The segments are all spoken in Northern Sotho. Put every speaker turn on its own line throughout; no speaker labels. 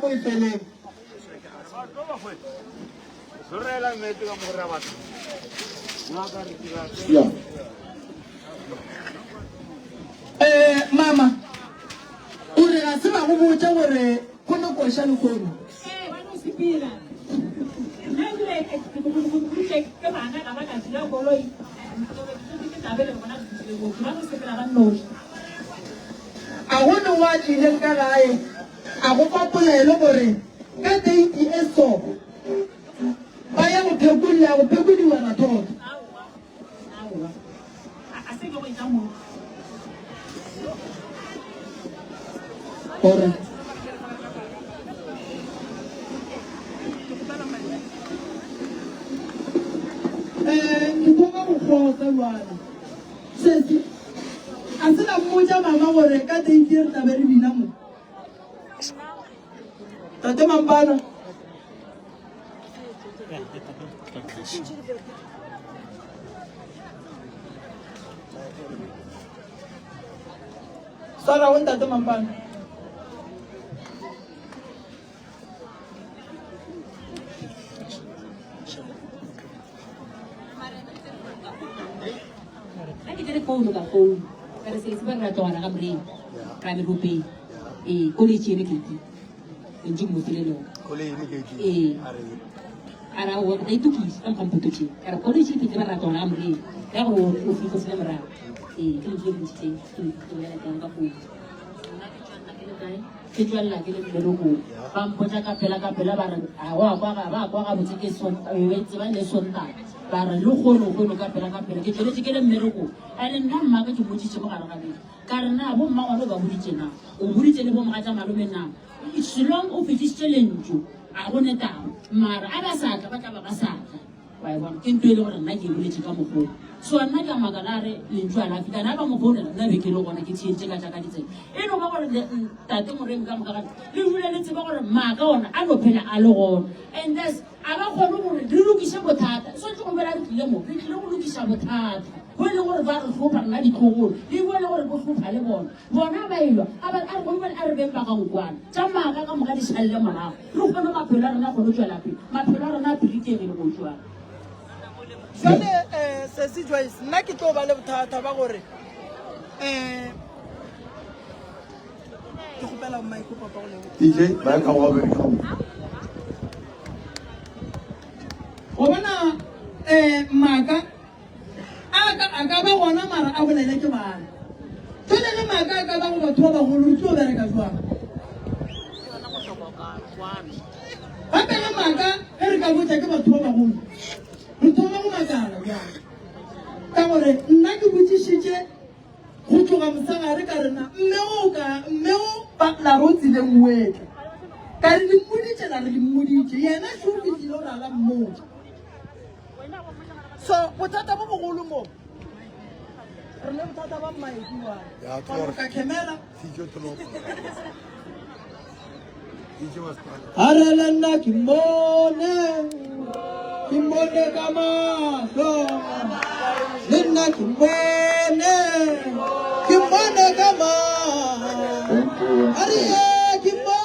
mo e feleng.
Ya.
Eh, mama, o re ga se ba go botša gore go ne koša lehono?
Ee, ba no sepela. Nna ebile ke boditše ke bana ga ba ka dula koloi. Ke ke tla be le bona ke ba no sepela ba nnoši.
A go ne wa tlileng ka gae a go fa polelo gore ka date e so ba ya go phekolla go phekodiwa mathoko.
Aowa, aowa. A se ke go etla mo.
Gore eh ke thoma go kgotsa jwale. Sesi, a se la mmotša mama gore ka date re tla be re bina mo? Tate Mampana. Swara go ntate Mampana.
Ga ke tere founu ka founu ka re sesi ba re ra tlogana ga moreng ra meropeng ee college ene ke ke ntse ke mo file lona ee a ra o tla itukisa ka mokgwa mpototšeng ka re college e fitlhe ba re ra tlogana ga moreng ka gore o fitlhe sele morago ee ke ntse ke ntšhitse ke bolela teng ka founu ke tswelela ke le mmerekong ba mpotsa ka pela ka pela ba re a wa kwa ga ba kwa gabotse ke e tseba le sontaga ba re le kgono kgono ka pela ka pela ke tsweletse ke le mmerekong ande nna mmaka ke mmotsitse mo gare ga beke ka re na bo mma gone o ba boditse na o boditse le bomogatsa malome na selong o fitlhisitse lentso a go ne taba mara a ba sa tla ba tla ba ba sa tla Wa e bona? Ke nto e le gore nna ke e boletše ka mokgwa o. So nna ke a makala a re lentšu a la fihla, na ba mo founela nna be ke le gona ke theeditše ka tša ka ditsebe. E no ba gore tate Moremi ka moka ga le dule le tseba gore maaka ona a no phela a le gona. And thus a ba kgone gore re lokiše bothata. Swantše go boela re tlile mo, re tlile go lokiša bothata bo e leng gore ba re hlopha rena ditlogolo le bo e le gore bo hlopha le bona. Bona ba elwa, a ba a re go a re beng ba ga nkwana. Tša maaka ka moka di šalele morago. Re kgone maphelo a rena a kgone go tšwela pele. Maphelo a rena a pirikegile go tšwa.
Jwale um sesi Joyce, nna ke tlo ba le bothata ba gore um ke kgopela mike papa go leboga.
DJ, ba ka go be ka go.
Go bona um maaka A ka, a ka ba gona mara a bolele ke bana. Jwale ge maaka a ka ba go batho ba bagolo, re tlo bereka jwang? Gape ge maaka ge re ka botša ke batho ba bagolo, re thoma go makala bjang? Ka gore nna ke botšišitše go tloga mosegare ka re na mme o ka mme o ba la re o tseleng o etla. Ka re le mmoditše la re le mmoditše yena šo o fihlile o re a la mmotša. So bothata bo bogolo mo re le bothata ba mmaedi wa gore ka camera a re le nna ke mmone ke mmone ka mahlo le nna ke mmone ke mmone ka mahlo a re ye ke mmone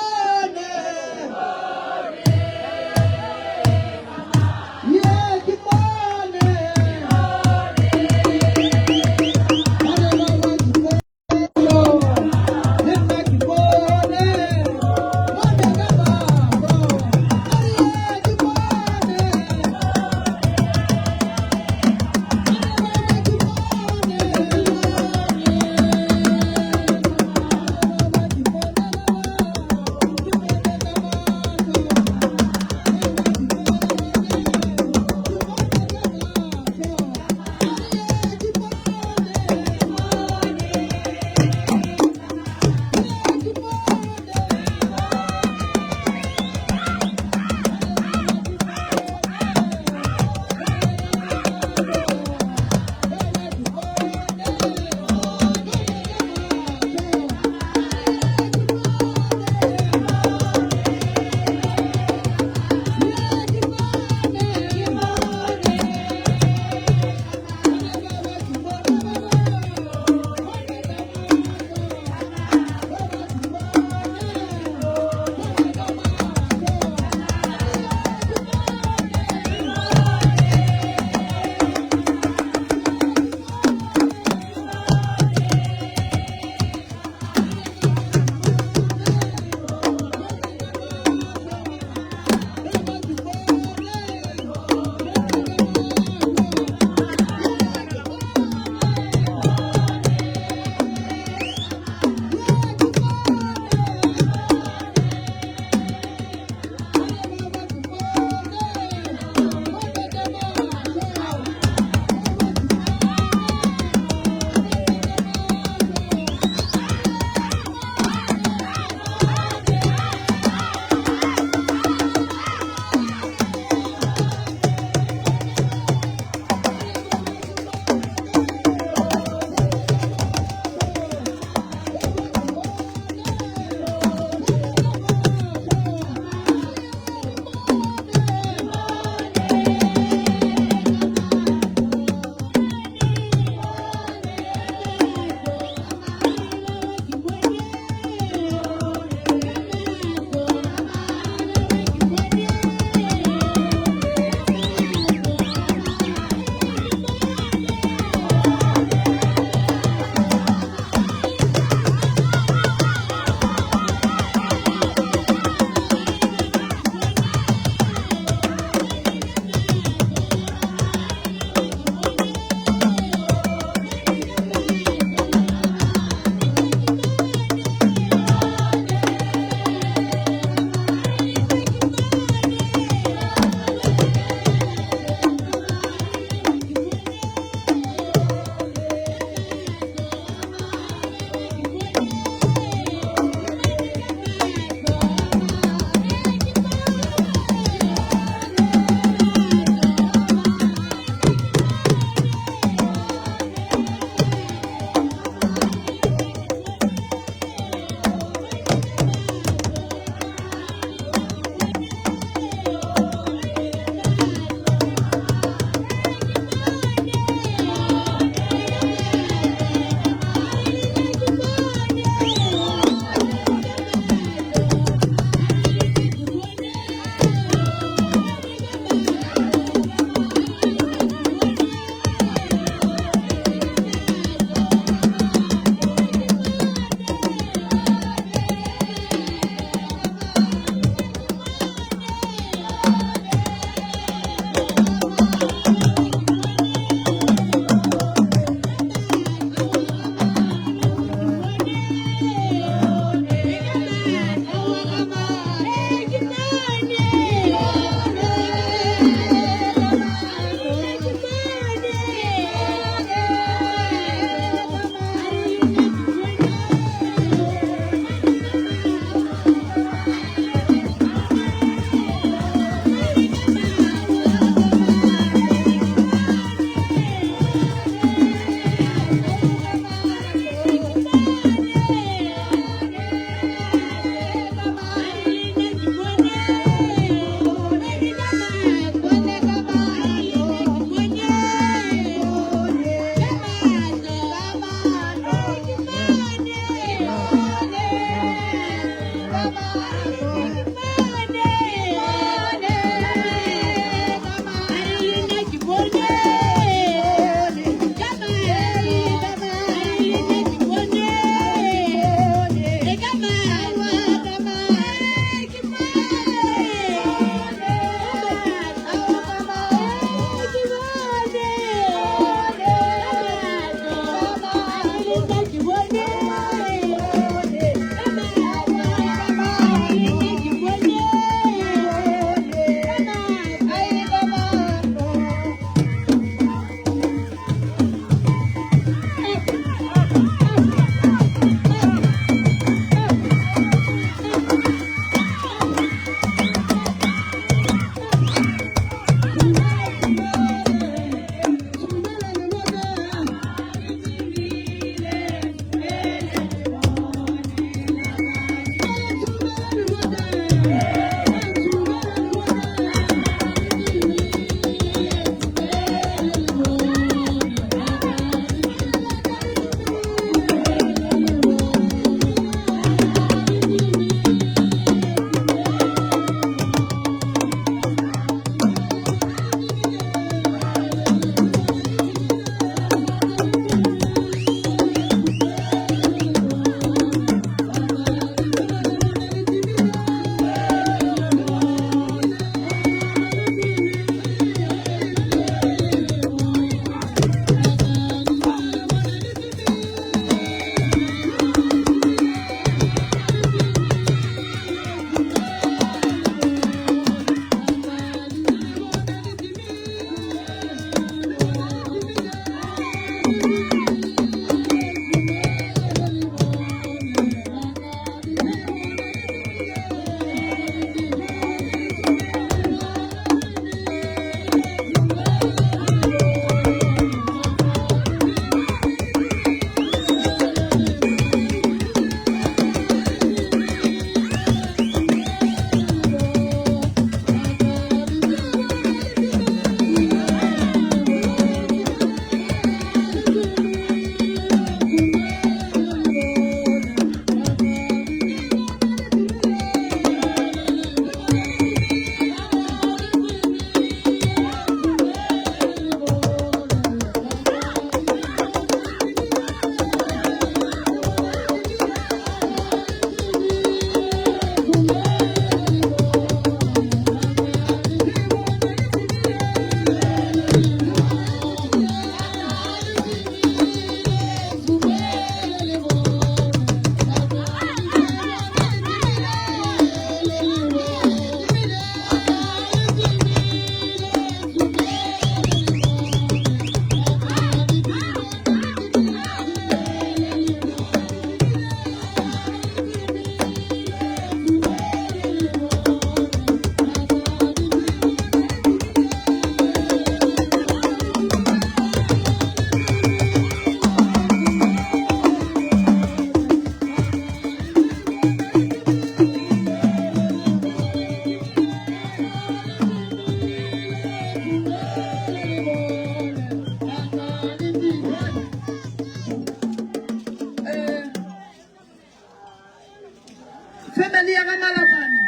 Family ya ga Malapane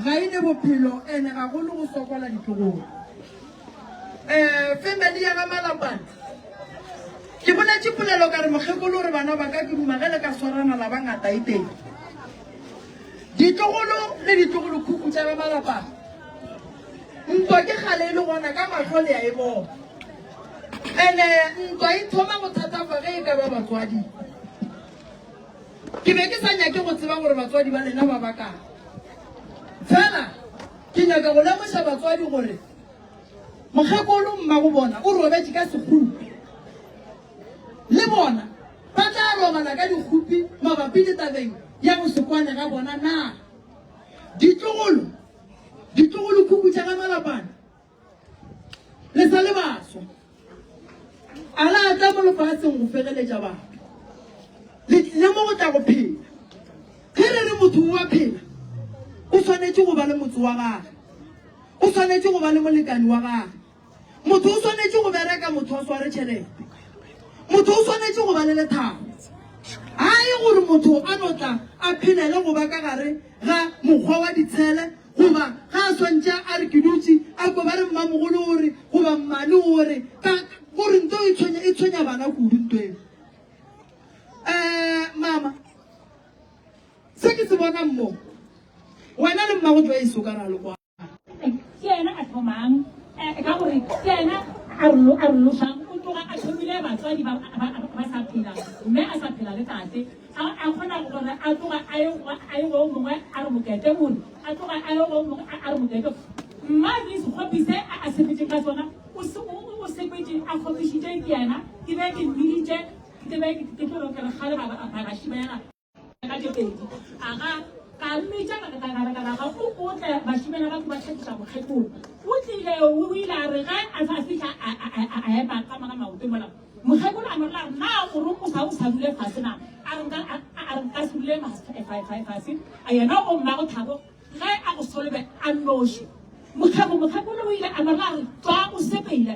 ga e ne bophelo ene gagolo go sokola ditlogolo. Um family ya ga Malapane ke boletše polelo ka re mokgekolo gore bana ba ka ke duma ge le ka swarana la ba ngata e teng. Ditlogolo le ditlogolokhukhu tša ga Malapane ntwa ke kgale e le gona ka mahlo le a e bona. Ene ntwa e thoma go thatafa ge e ka ba batswadi. Ke be ke sa nyake go tseba gore batswadi ba lena ba bakae. Fela ke nyaka go lemoša batswadi gore mokgekolo mmago bona o robetše ka sekgopi. Le bona ba tla robala ka dikgopi mabapi le tabeng ya go se kwane ga bona na. Ditlogolo, ditlogolokhukhu tša ga Malapane Le sa le baswa. A la tla mo lefaseng go fegeletša batho. Le tlile mo go tla go phela. Ge re re motho o a phela, o swanetše go ba le motse wa gagwe. O swanetše go ba le molekani wa gagwe. Motho o swanetše go bereka, motho a sware tšhelete. Motho o swanetše go ba le lethabo. Ga e gore motho a no tla a phelele go ba ka gare ga mokgwa wa ditshele Goba ga a swantše a re ke dutše a kwe ba re mmamogolo o re goba mmane o re ka gore nto e tshwenya e tshwenya bana kudu nto eo. Eh mama se ke se bonang mo wena le mmago Joyce o ka ra le kwa.
Ke yena a thomang eh, ka gore ke yena a re lošang o tloga a thomile batswadi ba ba sa phela mme a sa phela le tate A a kgona gore a tloga a ye a ye go mongwe a re mokete o re a tloga a ye go mongwe a re mokete mma ke sekgopi se a a sepetšeng ka sona o se o o sepetše a kgopišitše ke yena ke be ke mmiditše ke be ke tlo re ke re kgale ba ba ba šibela ka tše pedi a ga ka mmitša ka ka ka ka ga o o tle bašimela ba ba tlhakiša mokgekolo o tlile o ile a re ge a sa fihla a a a epa ka maoto mola Mokgekolo a mo rela a re, Na o reng o sa o sa dule fase na? A re, Nka, a re, nka se dule fase. A yena o mmago Thabo ge a go solobe a nnoši. Mokgeko, mokgekolo o ile a mo rela a re, Tšwa o sepele.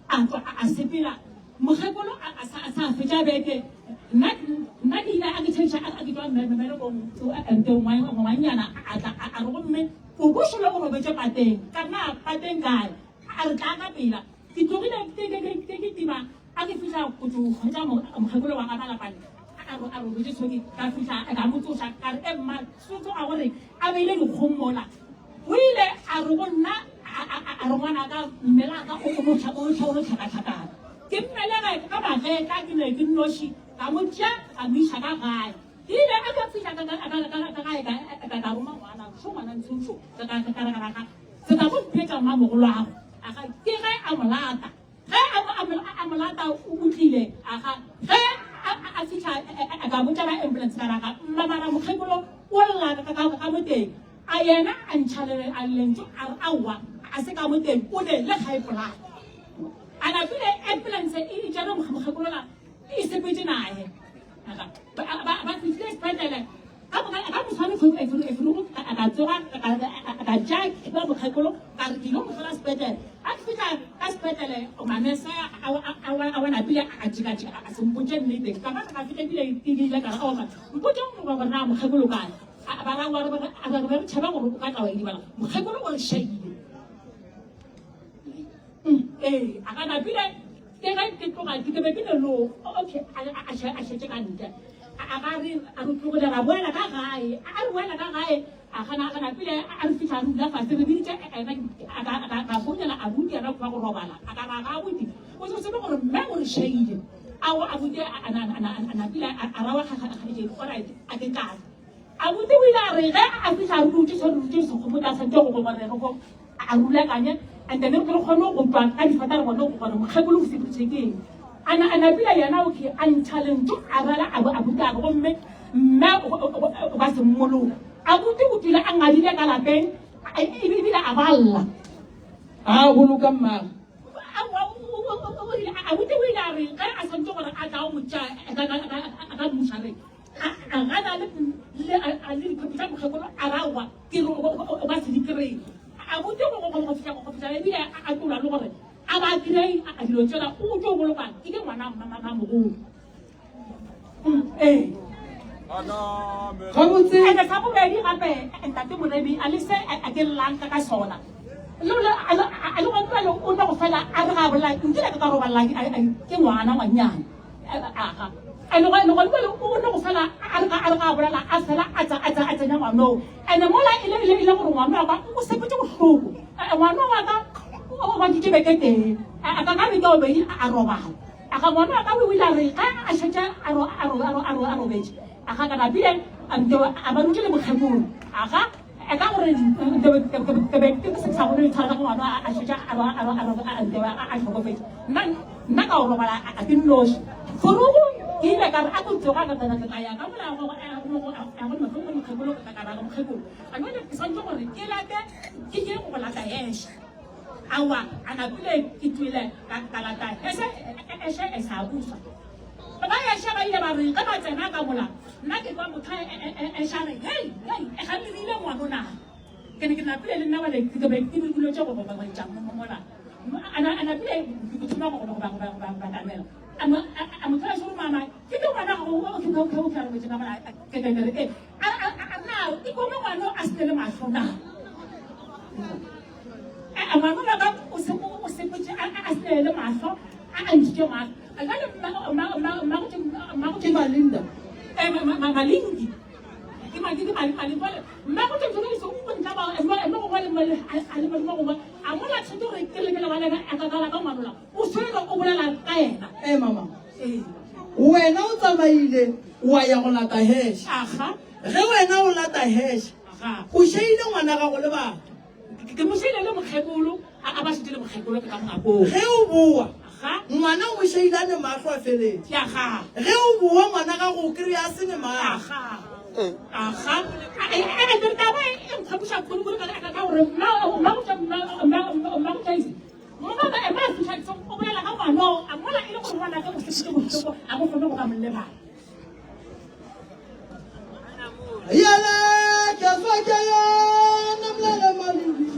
A tšwa a, a sepela. Mokgekolo a, a sa, a sa fetša beke. Nna, nna ke ile a ke tšhentšha a, a ke tšwa mmerekong, ngwannyana a tla a, a re gomme koko šole o robetše pateng. Ka re, Na pateng kae? A re, Tla ka pela. Ke tlogile ke ke ke ke kitima a ke fihla go tlo hwetša mokgekolo wa ka Malapane a a robetše tshoki ka fihla ka mo tsoša ka re e mma sotso a gore a beile dikgong mola o ile a re go nna a re ngwana ka mmela ka o mo o o tlhakatlhakana ke mmelege ka magetla ke ne ke nnoši ka mo tšea ka mo iša ka gae ke ile a ka fihla ka ka ka ka gae ka ka roma ngwana šo ngwana ntshošo ka ka ka ka ka se ka go mphetša mmamogolwago Aga, ke ge a mo lata. Ge a mo, a mo, a mo lata, o tlile. Aga, ge a, a, a fihla, a ka botša ba ambulance ka raga, mma mara mokgekolo o lla ka, ka, ka mo teng. A yena a ntšha le, a lentšu, a re, aowa, a se ka mo teng, o ne le high blood. A napile ambulance e tšere mokgekolo la, e sepetše naye. Aga, ba, ba, ba fihlile sepetlele, Ka moswane Efrogo ka tsoga ka tšea ba mokgekolo ka re ke ile go hlola sepetlele. A ke fihla ka sepetlele manese a wa napile a jikajika a se mpotše nnete. Ka ba ka fihla ebile ke ile ka re aowa mpotše gore na mokgekolo kae. Ba ra re be re tšhaba gore o ka tla wa idibala. Mokgekolo o re šaile. Ee, a ka napile ke ge ke tloga ke be ke ne lo okay a šetše ka ntle a ga re a re tlogile ra boela ka gae a re boela ka gae a gana a napile a re fihla re dula fase re biditše ena ka founela abuti yena kwa go robala a ka ra ga abuti o se tsebe gore mme o re šaile ao abuti a napile a rawa kgaetšedi alright a ke tlase abuti o ile a re ge a fihla re dutše se re dutše sekgopotla a santse go go go a rulaganye and then re kgone go tswa ka difata re bone gore mokgekolo o sepetše ke eng a na a napile yena okay a ntšha lentšu a rala a a buta gomme mme o ka se mmoloka a buti o dula a ngadile ka lapeng ebile a ba lla
a boloka mmago
a buti o ile a re ge a swantse gore a tla o motša ka mmušareng a gana le le dikhopi tša mokgekolo a rawa ke re o ka se di kry-e a botse go fihla go fihla ebile a tlola le gore a ba kry a dilo tsela o tlo boloka ke ke ngwana mamamogolo ee.
Gabotse.
Ene sa bobedi gape ntate Moremi a le se a ke llang ka ka sona. Le le a le gona le o no go fela a re ga bolela nkile ka ka robala ke ngwana ngwanyana. Aga. A le gona le o no go fela a re a re ga bolela a fela a tsa a tsa a tsenya ngwano. Ene mola e le e le gore ngwana wa ka o sepetse bohloko. Ngwana wa ka o ba ke beke teng. A ka ka beke bobedi a robala. A ga ngwana wa ka o ile a re ga a šetše a ro a ro a ro a ro a robetše, a ga ka napile a nte a ba rutile mokgekolo. A ga e ka gore ke be ke be ke se sa bone thata ngwana a šetše a ro a ro a ro a nte a hlokofetše. Nna nna ka o robala a ke nnoši. Forogo ke ile ka re a ko tsoga ka tsena ka ya ka mola go go go go go mokgekolo ka ka ba mokgekolo. A jwale ke swantse gore ke late ke ye go lata heshe. Aowa, a napile ke tšwele ka ka lata ese ese e sa buswa. Ba ese ba ile ba re ge ba tsena ka mola, nna ke kwa motho e sa re, hei, hei, e ga le rile ngwano na? Ke ne ke napile le nna bale ke be ke dilo tše go go go tša mola. A na a napile ke thoma go go ba go ba go ba tamela. A mo a mo tla shuru mama, ke ke ngwana go o ke ke ke ke ke ke ke ke ke a a a na ke go ngwana a se le mahlo na. Ngwana wa ka o se o sepotše a a se le mahlo a a ntšhitše mahlo jale mmago
Ke Malinda.
Malingi ke ma ke mali mali jale mmago tse tsone se o ntla ba mme go le le a le mo go a mola tshwete gore ke le ke le bana a ka ka ngwana o swere o bolela ka yena.
Ee mama. Wena o tsamaile wa ya go lata hash.
Aga.
Ge wena o lata hash,
Aga.
o šeile ngwana gago le batho.
Ke mo šeile le mokgekolo, a ba šetše le mokgekolo ke ka ngwakong.
Ge o boa,
Aga.
ngwana o mo šeile a ne mahlo a feletše.
Aga.
Ge o boa ngwana gago o kry-a a se ne mahlo.
Aga. Aga. E taba e nkgwabiša kudu-kudu ka gore mmago Joyce, monna ba ema a fihla o bolela ka ngwanoo, a mola e le gore ngwanake o sepetse bohloko, a bo kgone go ka mo lebala.
Yele ke swa ke yona mlele malindi.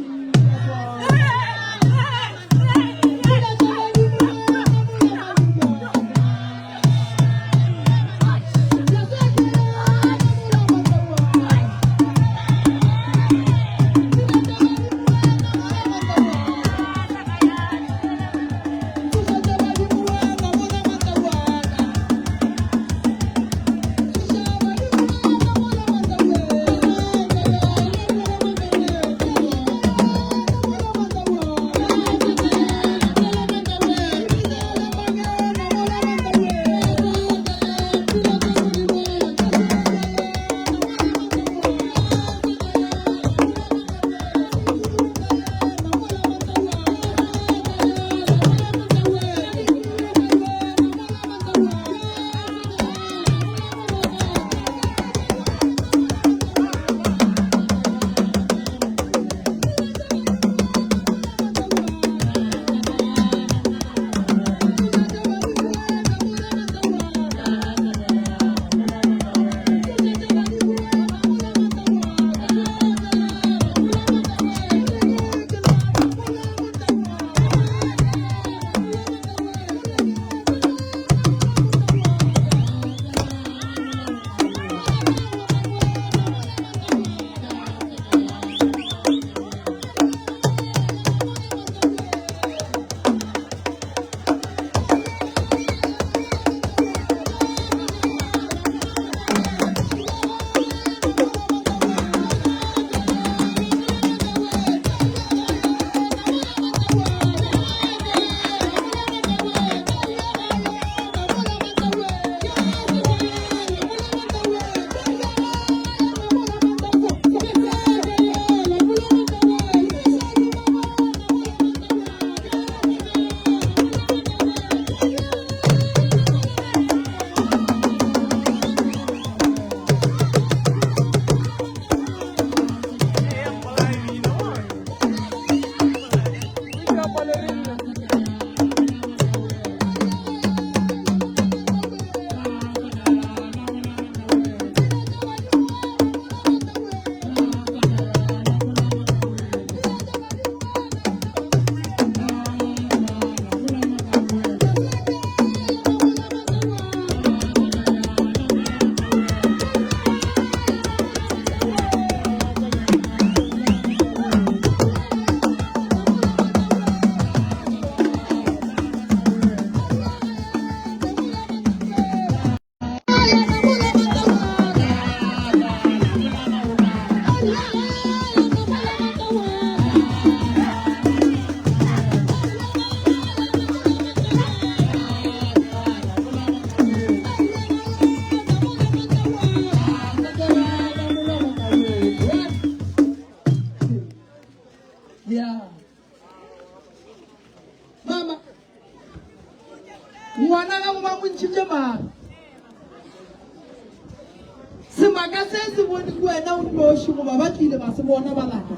Maaka se se bone ke wena o nnoši goba ba tlile ba se bona ba lapa?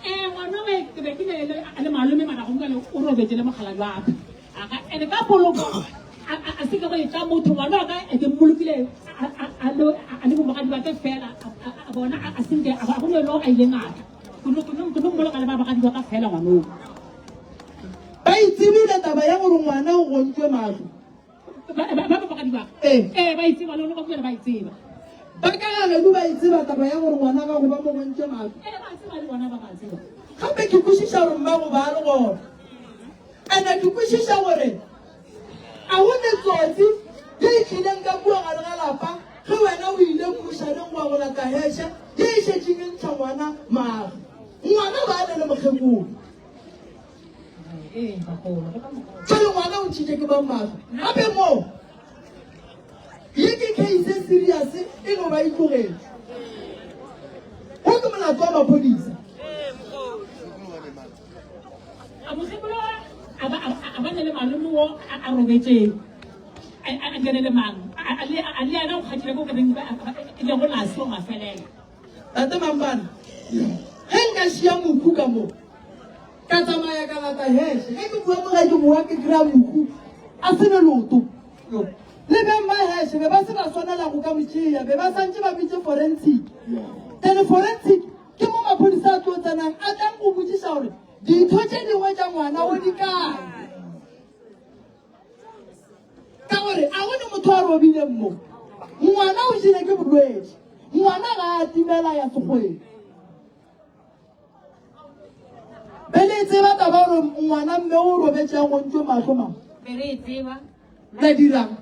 Ee, ngwana we ke be ke le le le malome mara go le o robetse le mogala jwa ka. A ka ene ka poloko a a- a se ke go etla motho ngwana wa ka e ke mmolokile a a a le a le bomogadi ba ke fela a- a a bona a a senke a go ne lo a ile ngaka. Ke no ke no ke no mmoloka le ba bagadi ba ka fela ngwana o.
Ba e tsebile taba ya gore ngwana o gontšwe mahlo.
Ba ba ba bagadi ba.
Ee.
Ee ba e tseba le ba ba e tseba.
Ba ka ga geno ba e tseba taba ya gore ngwana gago ba mo gontše mahlo.
Ee ba tseba le bona ba ba tseba.
Gape ke kwešiša gore mmago ba le gona. Ene ke kwešiša gore a go ne tsotsi ye e tlileng ka kua gare ga lapa ge wena o ile mmošareng wa go lata heše ye e šetšeng e ntšha ngwana mahlo. Ngwana ba ne le mokgekolo.
Ee bagolo go ka mokgwa.
Jale ngwana o ntšhitše ke mang mahlo? Gape mo ye ke case e serious e no ba e tlogetše. Go ke molato wa maphodisa.
A mokgekolo a ba a ba ne le malome wo a a robetšeng. A a a kene le mang? A a le a le yena o kgathile ko kereng e lego lase o mafelela.
Tate Mampane, ge nka šia mohu ka mo, ka tsamaya ka lata heshe, ge ke boa mo gae ke boa ke kry-a mohu a se ne leoto. Le beng ba heshe be ba se ba swanela go ka mo tšea, be ba santše ba bitše forensic. Then forensic ke mo maphodisa a tlo tsenang a tlang go botšiša gore ditho tše dingwe tša ngwana o di kae. Ka gore a go ne motho a robileng mo. Ngwana o jele ke bolwetši. Ngwana ga a timela ya sekgweng. Be le tseba taba gore ngwana mme o robetše a gontšwe mahlo mama?
Be re e tseba.
La dirang?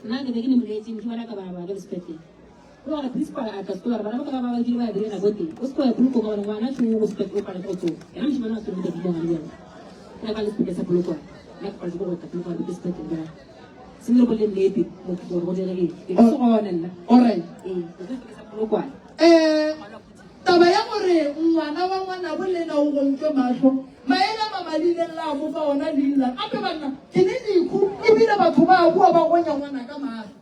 Nna ke be ke le molwetši, mošemane a ka ba ba ke le sepetlele. Ke gore principal a tla sekolo bana ba ka ba ba kile ba dire nako teng. O se ya polokong ka gore ngwana šo go sepetlele o paletse go tsoga. Yena mošemane wa sekolo ke dile gane bjale. Ke ka le sepetlele sa polokwane. Nna ke paletse go go tla polokwane ke sepetlele bjale. Se ne re bolele nnete mo gore go diregile. Ke se gona nna.
Alright.
Ee, ke sepetlele sa polokwane.
Eh, taba ya gore ngwana wa ngwanabo le na o gontšwe mahlo maele a mama le ileng la mo fa ona leina gape banna ke ne dikhu ebile batho ba bua ba gonya ngwana ka mahlo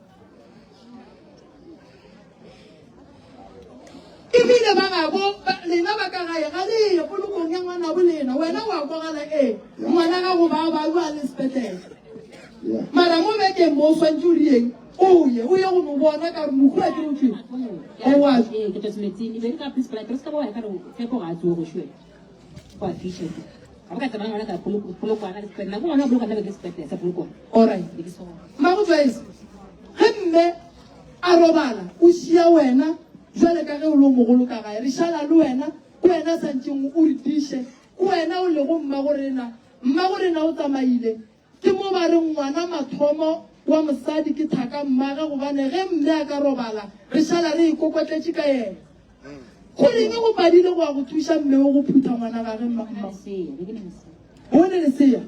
Ebile ba gabo lena ba ka gae ga le ye polokong ya ngwanabo lena. Wena wa kwagala ee ngwana gago ba ba a le sepetlele. Mara mo bekeng mo o swantše o rieng o ye o ye go mo bona ka gore mohu a ke o tšwele. O wa tšwa.
Ee, ke tšwa semetsing. E be ka principal a se ka ba wa ya ka re tshepo ga a tsoge go šwe. Go a fiša. Ga ba ka tsamaya ngwana ka polokwana le sepetlele. Nako ngwana wa polokwana be ke sepetlele sa polokwana.
Alright.
Be ke sona.
Mmago Joyce, ge mme a robala o šia wena jwale ka ge o le o mogolo ka gae, re šala le wena, ke wena a santšeng o re diše, ke wena o lego mmagorena, mmagorena o tsamaile. Ke mo ba reng ngwana mathomo wa mosadi ke thaka mmage gobane ge mme a ka robala re šala re ikokotletše ka yena. Go reng go padile go ya go thuša mme o go phutha ngwana gage mma? O ne lesea.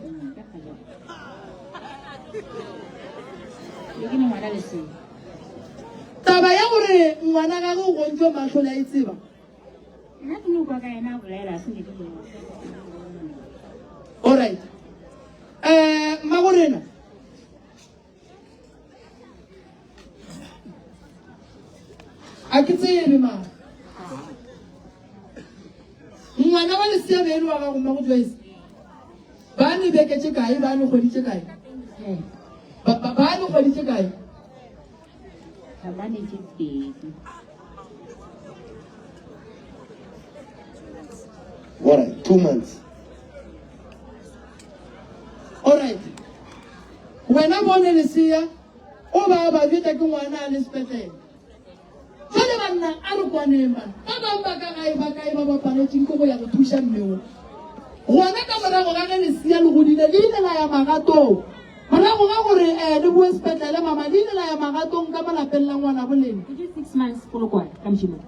Taba ya gore ngwana gage o gontšwe mahlo le a e tseba?
Nna ke no kwa ka yena a bolela se ke di
Alright. Eh, mmagorena. A ke tsebe mara. Ngwana wa lesea be e le wa gago mmago Joyce. Ba ne beke tše kae, ba ne kgwedi tše kae? Ba ba ba ne kgwedi tše kae?
Ba ne tše pedi.
Alright, 2 months.
Alright. Wena bone lesea o ba ba jwetsa ke ngwana a le sepetlele. Jwale banna a re kwaneng bana. Ba bang ba ka gae ba kae ba ba paletseng ke go ya go thuša mme o. Gona ka morago ga ge lesea le godile le ile la ya magatong. Morago ga gore eh, le boe sepetlele mama le ile la ya magatong ka mo lapeng la ngwana bolena.
Ke 6 months polokwane ka mošemane.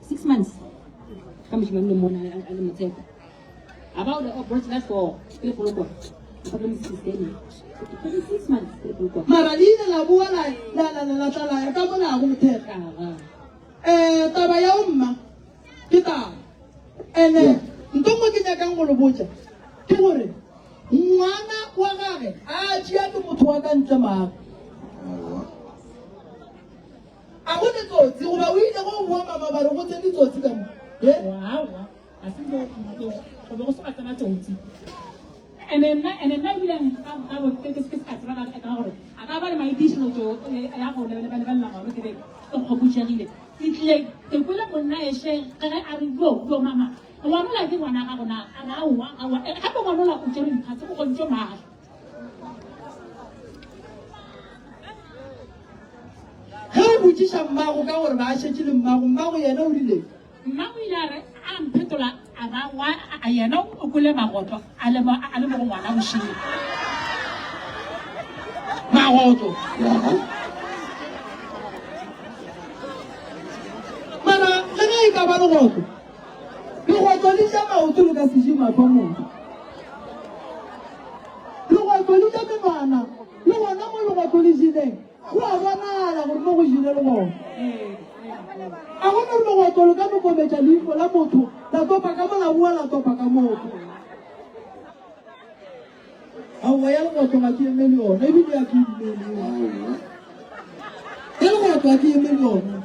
6 months ka mošemane le mona a le motshepo. A ba o le o botse ka hlogo ke le polokwane. Ka mo system. Ke 6 months ke le polokwane.
Mara le ile la boa la la la la la tla la ya ka mo la go motheka. Eh taba ya o mma ke taba. Ene nto nngwe ke nyakang go le botša ke gore ngwana wa gage a tšea ke motho wa ka ntle maaka. A go ne. letsotsi goba o ile go boa mama ba re go tsene tsotsi ka mo? He?
Aowa, ga se mo go be go se ga tsena tsotsi. Ene nna ene nna ebile nka nka bo ke ke se ka tseba ka ka gore a ka ba le maitišetso ya go lebelela ngwana ke be ke kgopotšegile. Ke tlile ke kwele monna ešhe ge a re yo yo mama ngwanola ke ngwana gago na a re aowa aowa gape ngwanola o tšere diphatse o gontšwe mahlo.
Ge o botšiša mmago ka gore ba šetše le mmago, mmago yena o rile.
Mma o ile a re a mphetola a ba wa a yena o kwele magotlo a le mo a le mo go ngwana bošego.
Magotlo. Mara le ge e ka ba legotlo, legotlo le ja maoto le ka se je mahlo a motho. Legotlo le ja menwana, le gona mo legotlo le jeleng go a bonala gore mo go jele legotlo. A go no re legotlo le ka no kobetša leihlo la motho la topa ka mo la boa la topa ka motho. Aowa ya legotlo ga ke emele yona ebile ya ke e dumele eo. Ya legotlo ga ke emele yona.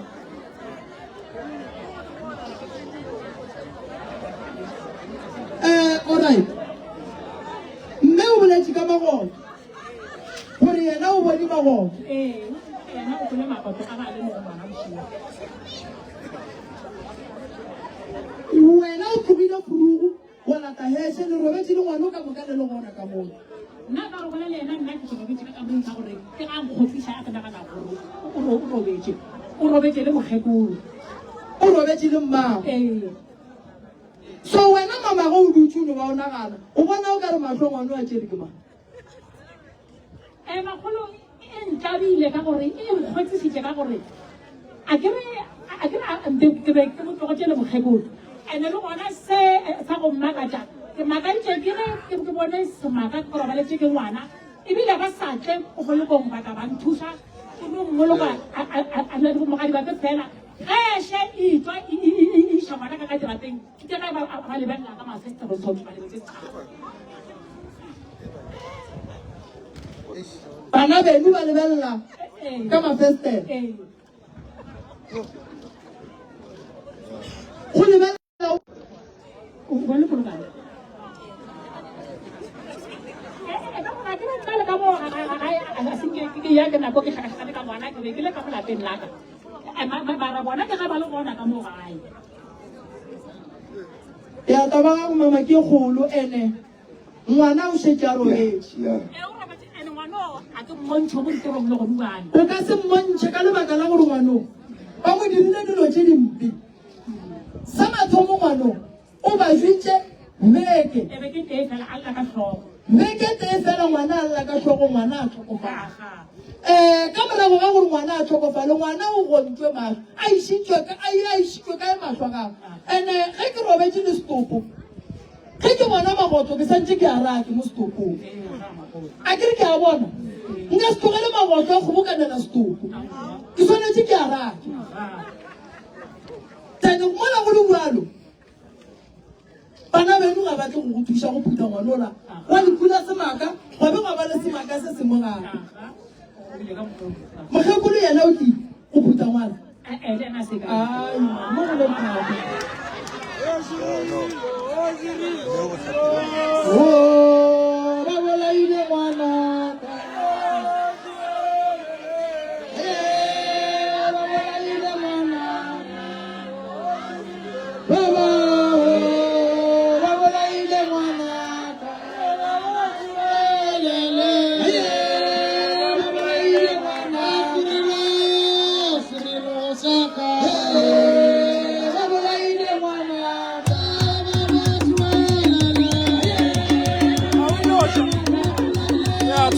Eh, alright. Mme o boletše ka magotlo gore yena o bone magotlo.
Ee, yena o kwele magotlo a ba le mo go ngwana bošego.
Wena o tlogile furugu Wa lata heshe, le robetše le ngwano ka moka le le gona ka mono.
Nna ka robala le yena, nna ke se robetše ka kamoreng ka gore ke ga nkgopiša a ke nagana gore o robetše. O robetše le mokgekolo.
O robetše le mmago.
Ee.
So wena mamago o dutše o no ba o nagana, o bona o ka re mahlo ngwano a tšere ke mang?
E makgolo e ntlabile ka gore e nkgotsisitše ka gore a ke re a ke re ke be ke mo tlogetše le mokgekolo ene le gona se sa go mmakatša ke makaditše ke ge ke ke bone semaka ke robaletše ke ngwana ebile ba sa tle polokong ba tla ba nthuša ke no mmoloka a le mogadi ba ke fela ge še e tswa e iša ngwana ka ka dirapeng Ke ge ba ba lebelela ka mafestere tsotlhe ba lebetse setšhaba.
Bana beno ba lebelela ka mafestere.
Ee.
Go lebelela
O bone polokano. Nna le ka mo ga se ke ya ke nako ke hlakahlakane ka ngwana ke be ke le ka mo lapeng la ka. Mara bona ke ga ba le gona ka mo gae.
Ya taba ya gago mama ke kgolo ene ngwana o šetše a robetše. O ka se mmontšhe ka lebaka la gore ngwanong ba mo dirile dilo tše dimpe. Sa mathomo ngwanong o ba jwitše beke. Beke tee fela ngwana a lla ka hlogo ngwana a hlokofala. Um ka morago ga gore ngwana a hlokofale ngwana o gontšwe mahlo a išitšwe a ile a išitšwe kae mahlo a gagwe. Ene ge ke robetše le setopo ge ke bona magotlo ke santše ke a raya ke mo setopong. A ke re ke a bona nka se tlogele magotlo a kgobokanela setopo ke swanetše ke a rake. Then mola go le bjalo Bana beno ga ba tle go go thuša go phutha ngwanola wa lehu la semaka, gwa be gwa ba le semaka se sengwe gape. Mokgekolo yena o tlile go phutha ngwana. Ai, mo go le thata. Oh, ba bolaile ngwanaka. Eh, ba bolaile ngwanaka. Ba ba ba bolaile ngwanaka. Ba bolaile ngwanaka. Ba bolaile ngwanaka.
Yeah,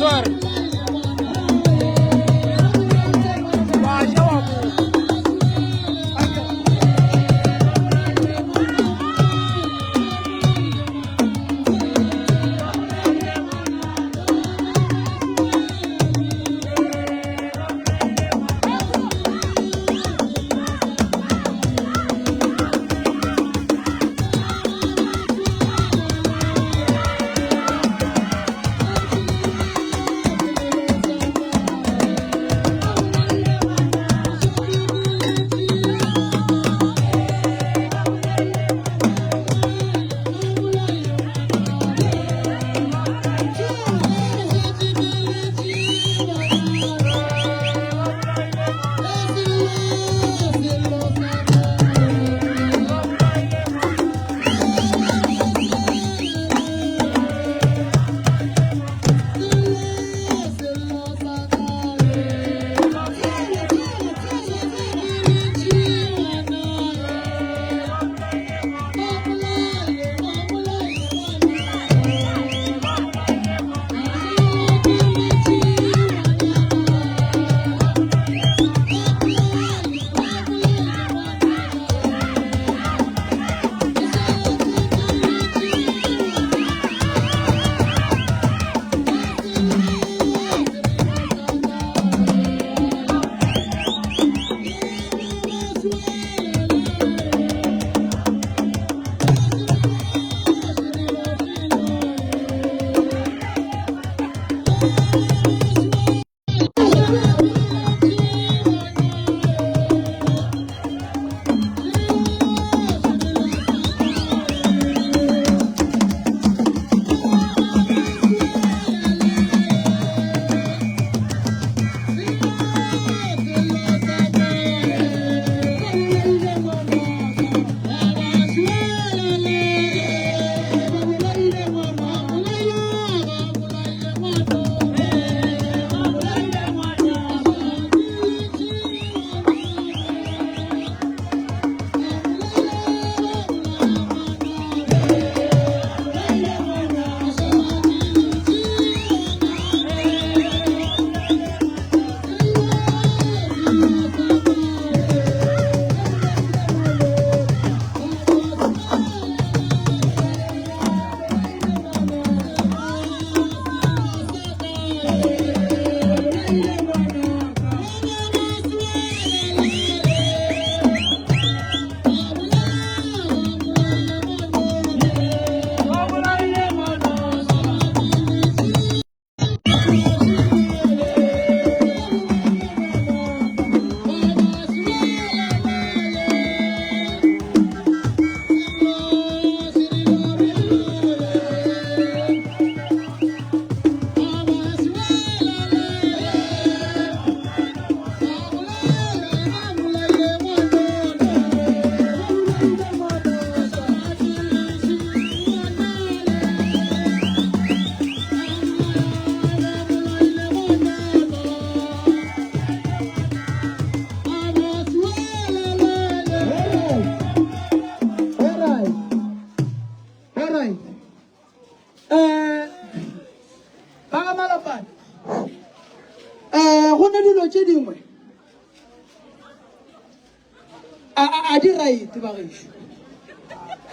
A, a di right bagešo.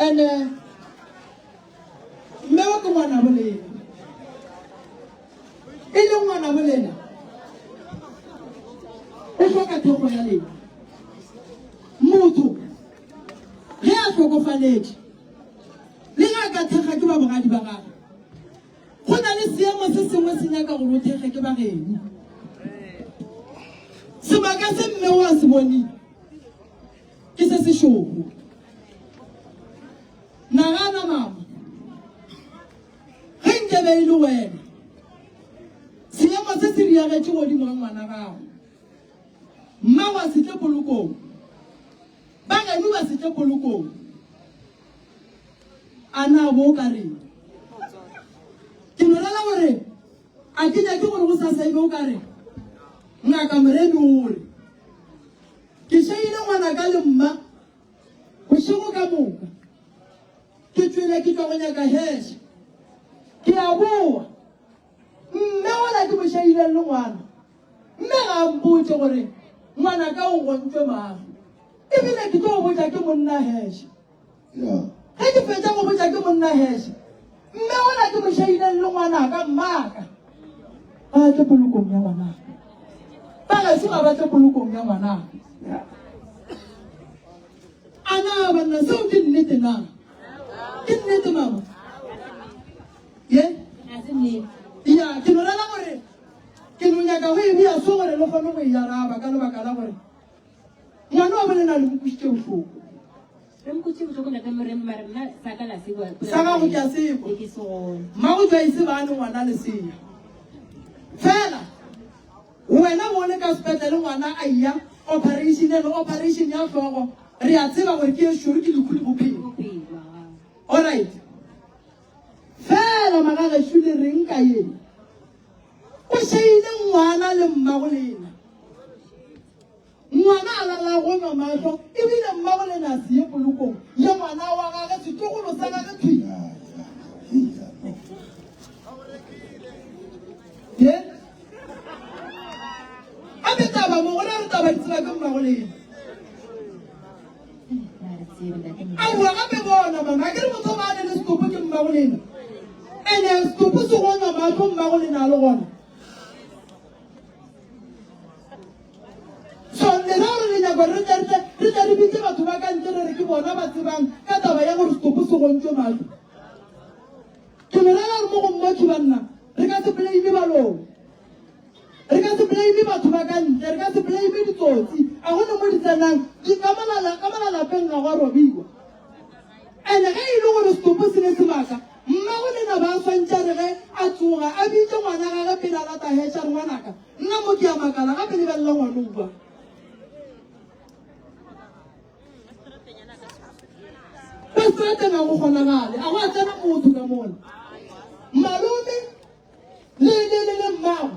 Ene mme wa ke ngwana bolena. E le ngwana bolena. O hloka thekgo ya lena. Motho ge a hlokofaletše le ge a ka thekga ke ba bogadi ba gagwe Go na le seemo se sengwe se nyaka gore o thekge ke ba geno. Sebaka se mme o a se bone ke se se šoro. Nagana mama, ge nke be e le wena, seemo se se riagetše godimo ga ngwana gago. Mmago a se tle polokong, ba geno ba se tle polokong. A na bo ka reng? Ke no rela gore a ke nyake gore go sasa e be o ka re ngaka Moremi o re ke šeile ngwanaka le mma bošego ka moka ke tšwele ke tšwa go nyaka heshe ke a boa mme ola ke mo šeileng le ngwana Mme ga a mpotše gore ngwanaka o gontšwe mahlo. Ebile ke tlo botša ke monna Heshe. Ge ke fetša go botša ke monna Heshe, mme ola ke mo šaileng le ngwanaka, mmaka, ba tle polokong ya ngwanaka. Ba gešo ga ba tle polokong ya ngwanaka. A na banna seo ke nnete na? Ke nnete mama? Ye? Ya, ke no rela gore Ke no nyaka go e bea so gore le kgone go e araba ka lebaka la gore ngwana wa bolena le mo kwešitše bohloko.
Re mo kwešitše bohloko ntate Moremi mara nna sa ka la se kwa.
Sa gago ke a se kwa.
Ke se gona.
Mmago Joyce ba ne ngwana lesea. Fela wena bo le ka sepetlele ngwana a iya operation eno operation ya hlogo re a tseba gore ke e šoro ke lehu le bophelo. Alright. Fela magagešo le reng ka ye? O šeile ngwana le mmago lena. Ngwana a lala go nwa mahlo ebile mmago lena a se ye polokong ye ngwana wa gage setlogolo sa gage thwi. Ye a be taba mo gona re taba di tseba ke mmago lena. Aowa gape bona mama a ke re motho ba ne le setopo ke mmago lena ene setopo se gonywa mahlo mmago lena a le gona so lena gore le nyako re tle re tle re bitse batho ba ka ntle re re ke bona ba tsebang ka taba ya gore setopo se gontšwe mahlo ke le rela gore mo go mmotši banna re ka se blame balong Re ka se blame batho ba ka ntle, re ka se blame ditsotsi. A go ne mo di tsenang, di ka molala, ka mola lapeng ga gwa robiwa. Ene ge e le gore setopo se ne sebaka, mmago lena ba swantše a re ge a tsoga a bitše ngwana gage pele a lata heša re ngwanaka, nna mo ke a makala gape lebelela ngwana uwa. Ka seterateng ga go kgonagale, a go a tsena motho ka mola. Malome le, le, le, le mmago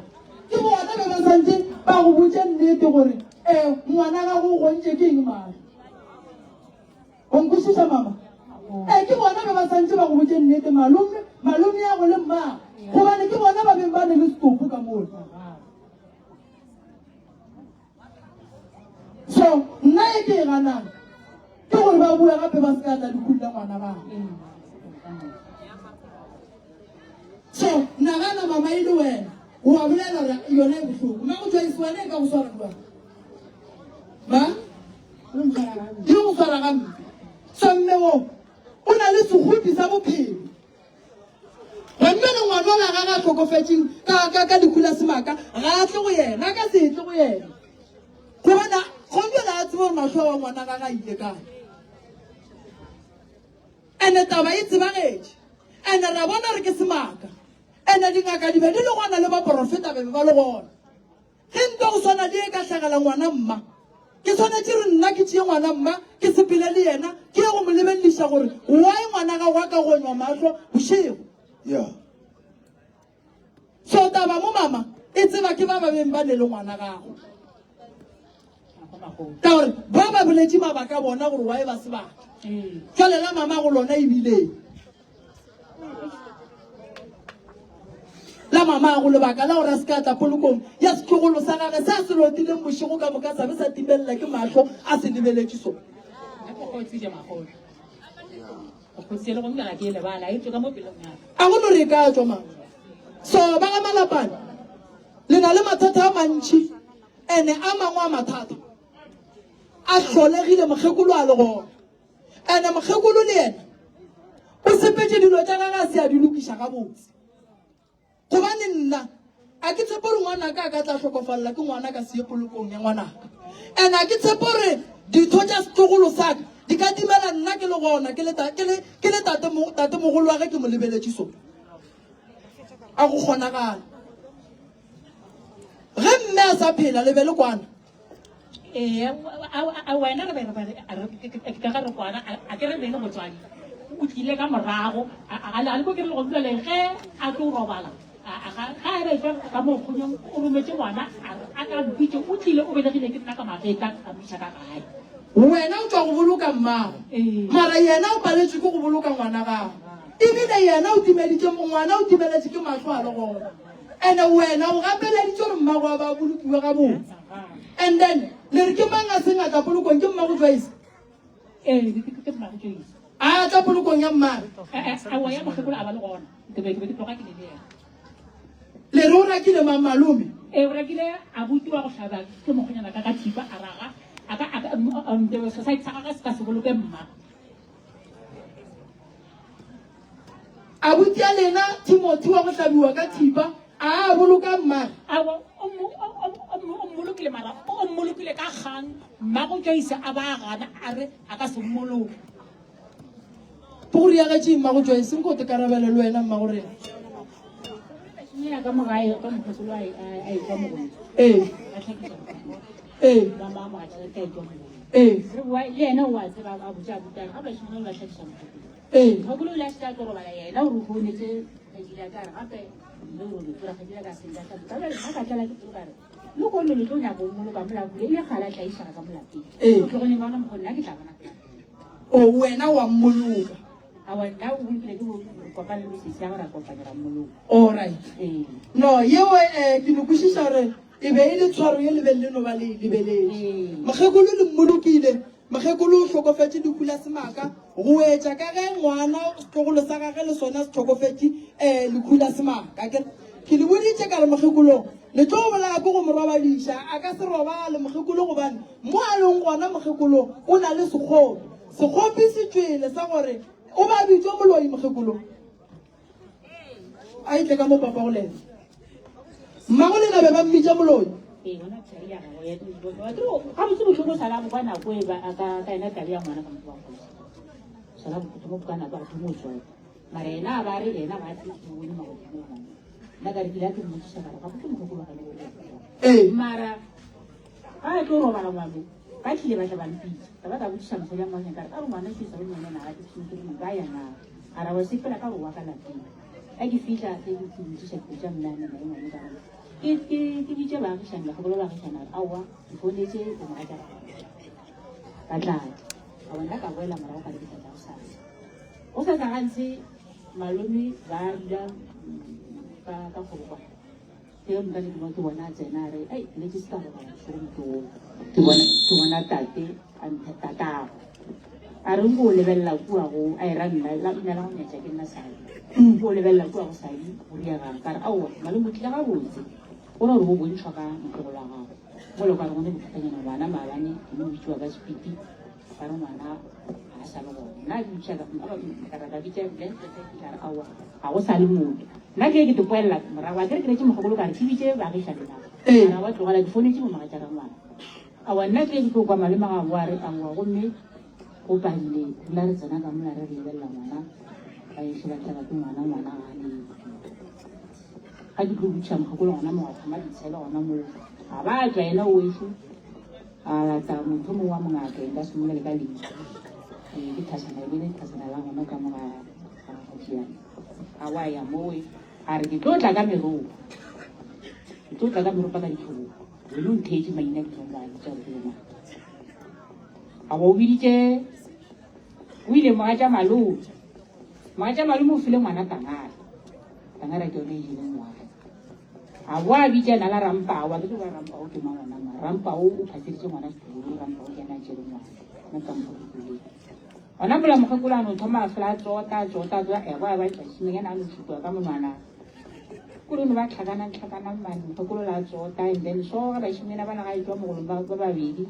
ke bona be ba santse ba go botše nnete gore um ngwana gago o gontše ke eng mare o nkwešiša mama ee ke bona be ba santse ba go botše nnete malome malome ya go le mmago gobane ke bona ba beng ba ne le setopo ka mola so nna e ke e ganang ke gore ba bua gape ba se ka tla lekhung la ngwana ba so nagana mama e le wena o a bolela gore yona e bohloko mma go joyce wena e ka go swara jwang ma di go swara gampe so mme wo o na le sekgopi sa bophelo Gomme le ngwana ola gage a hlokofetšeng ka, ka, ka lehu la semaka, ga a tle go yena, a ka se tle go yena. Gobane gone bjale a tsebe gore mahlo a wa ngwana gage a ile kae. Ene taba e tsebagetše, ene ra bona re ke semaka, ene dingaka di be di le gona le baporofeta be be ba le gona. Ge ntwa go swana le e ka hlagela ngwana mma, ke swanetše re nna ke tšee ngwana mma ke sepele le yena ke ye go mo lebelediša gore why ngwana gago a ka gonywa mahlo bošego.
Yeah.
So taba mo mama e tseba ke ba ba beng ba ne le ngwana gago. Ka gore ba ba boletše mabaka a bona gore why ba se batla. Jwale la mama go lona ebile la mamago lebaka la gore a se ka tla polokong ya setlogolo sa gage se a se lotileng bošego ka moka sa be sa timelela ke mahlo a se lebeletše sona.
Kgotsile magolo. O kgotsile le gomme ga ke e lebala, e tšwe ka mo pelong ya ka.
A go no re e ka tšwa mama. So ba ga Malapane le na le mathata a mantši ene a mangwe a mathata a hlolegile mokgekolo a le gona. Ene mokgekolo le yena o sepetše dilo tša gage a se a di lokiša gabotse. Gobane nna a ke tshepe gore ngwanaka a ka tla hlokofalela ke ngwana ka se ye polokong ya ngwanaka. And a ke tshepe gore ditho tša setlogolo sa ka di ka timela nna ke le gona ke le ke le ke le tate tate mogolo wa ge ke mo lebeletše so. A go kgonagala. Ge mme a sa phela le be le kwana.
Ee, a wena re be re ka ga re kwana, a ke re be le motswadi o tlile ka morago, a le ko ke re le go bjale ge a tlo robala, ga a be ka mo kgonyong o rometše ngwana a ka mpitše, o tlile o belegile ke nna ka magetla ka mo iša ka gae.
Wena o tšwa go boloka mmago, mara yena o paletšwe ke go boloka ngwana gago. Ebile yena o timeditše ngwana o timeletše ke mahlo a le gona. Ene wena o gapeleditše gore mmago a ba a bolokiwe gabotse. And then le re ke mang a seng a tla polokong ke mmago Joyce?
Ee, ke mmago Joyce.
A tla polokong ya mmagwe.
Aowa ya mokgekolo a ba le gona. Ke be ke be ke tloga ke le le yena.
Le re o rakile mang malome?
Ee, o rakile abuti wa go hlaba ke mokgonyana ka ka thipa a raga a ka a society sa gagwe se ka se boloke mma.
Abuti ya lena Timothy wa go hlabiwa ka thipa a a boloka mmage.
Aowa, o o mmolokile mara o mmolokile ka kgang mmago Joyce a ba a gana a re a ka se mmoloke.
Ke go riagetše mmago Joyce nko te karabele le wena mmago rena.
Ya ka mo gae ka mokgekolo a a etšwa mogolo.
Ee.
Ba tlhakisa.
Ee.
Ba ma mo tšhelete a etšwa mogolo.
Ee.
Re bua le yena o a tseba a botša abuti a re ga ba šomana ba tlhakisa mokgekolo.
Ee.
Mokgekolo o ile a šetše a tlo robala yena o re founetse kgaetšedi ya ka a re gape mme o robetse o re kgaetšedi ya ka a se nka hlapi ka bjale nna ka tlala ke pelo ka re le kono le tlo nyaka o mmoloka mola kule ebile kgale a tlaišega ka mo lapeng
Ee.
o tlogone bona mokgone nna ke tla bona pela
O wena wa mmoloka.
awa nna o bolokile ke kopane le sesi ya gore a kopane ra mmoloka
All right.
ee
No, yeo eh, ke no kwešiša gore e be e le tshwaro ye le beng le no ba le e lebeletše.
Ee.
Mokgekolo le mmolokile, mokgekolo o hlokofetše lehu la semaka, go etša ka ge ngwana setlogolo sa gage le sona se hlokofetše um lehu la semaka. Ke ke le boditše ka re mokgekolo le tlo bolaya ke go mo robadiša, a ka se robale mokgekolo gobane mo a leng gona mokgekolo o na le sekgopi. Sekgopi se tšwele sa gore o ba bitšwa moloi mokgekolo. A e tle ka mo papa go lena. Mmago lena be ba mmitša moloi.
Ee, ona tshadi ya gagwe ya gabotse bohloko sala bo kwa nako e ba ka ka ena tabe ya ngwana ka motho wa kgosi sala bo mo kwa nako a thomo tswa mara yena a ba re yena ga se ke bone magodimo ngwana nna ka re ke la ke mmotsisa ka re ga botse mogokolo ga le
Ee.
mara ga a tlo robala ngwano ba tlile ba tla ba mpitsa ka ba ka botsisa mosadi wa ngwana ka re ka re ngwana ke sa le ngwana ga ke tshwanetse ke mo ka ya na a ra wa sepela ka gore wa ka lapeng Ge ke fihla ke ke botšiša ke botša mme a nna le ngwane ka gore ke ke ke bitše baagišani bakgekolo baagišani a re aowa ke founetše bo mogatša ba ba tla tla ka bona ka boela morago ka re ke tla tla gosasa gosasa gantsi malome ba dula ka ka kgobokwana ke ge mokane ke mo ke bona a tsena a re ei ne ke se ka robala bošego ke oo ke bona ke bona tate a mphe tatago a re nko o lebelela kua go a e ra nna la ina la go nyatša ke nna sadi nko o lebelela kua go sadi go riegang ka re aowa malome o tlile gabotse go ra gore o bontšhwa ka motlogolo wa gago mo le ka re gone bothatanyana ngwana maabane ke mo bitsiwa ka sepiti ba re ngwana ga a sa le gona nna ke bitša ka ka bitša ka re aowa ga go sa le motho nna ke ke te poelela morago a ke re ke retse mogokolo ka re ke bitše baagišane na ara wa tlogela ke founetše bo mogatšaka ngwana aowa nna ke ke tlo kwa malome ga boa re aowa gomme go padile dula re tsena ka mola re re lebelela ngwana ba ešo ba tlaba ke ngwana ngwana ga a le ga ke tlo butšha mogokolo gona mo wa thoma ditshelo gona moo ga ba tšwa yena o ešo A lata motho mongwe wa mongaka nka se mmolele ka leina. Ee, ke thasana e bile thasana la gona ka mo ga ga Tšiane. A wa ya mowe a re ke tlo tla ka meropa. Ke tlo tla ka meropa ka ditlhobo. Wena o ntheetše maina ke tlo ba bitša gore ke bomang. A ba o biditše o ile mogatša malome. Mogatša malome o file ngwana tangara. Tangara ke yone e jeleng ngwana. A bo a bitša ena la Rampao, a ke tsebe Rampao ke mang gona ma. Rampao o phaseditše ngwana setlogolo, Rampao ke yena a tšere ngwana. Nna ka mokgwa ke kwele.
Gona mola mokgekolo a no thoma a fela a tsota, a tsota, a tsota, ya kwa ba bašimanyana a no šupa ka monwana. Kore no ba tlhakanang tlhakanang mane mokgekolo la tsota and then so ga bašimanyana ba na ga e tswa mogolong ba ba babedi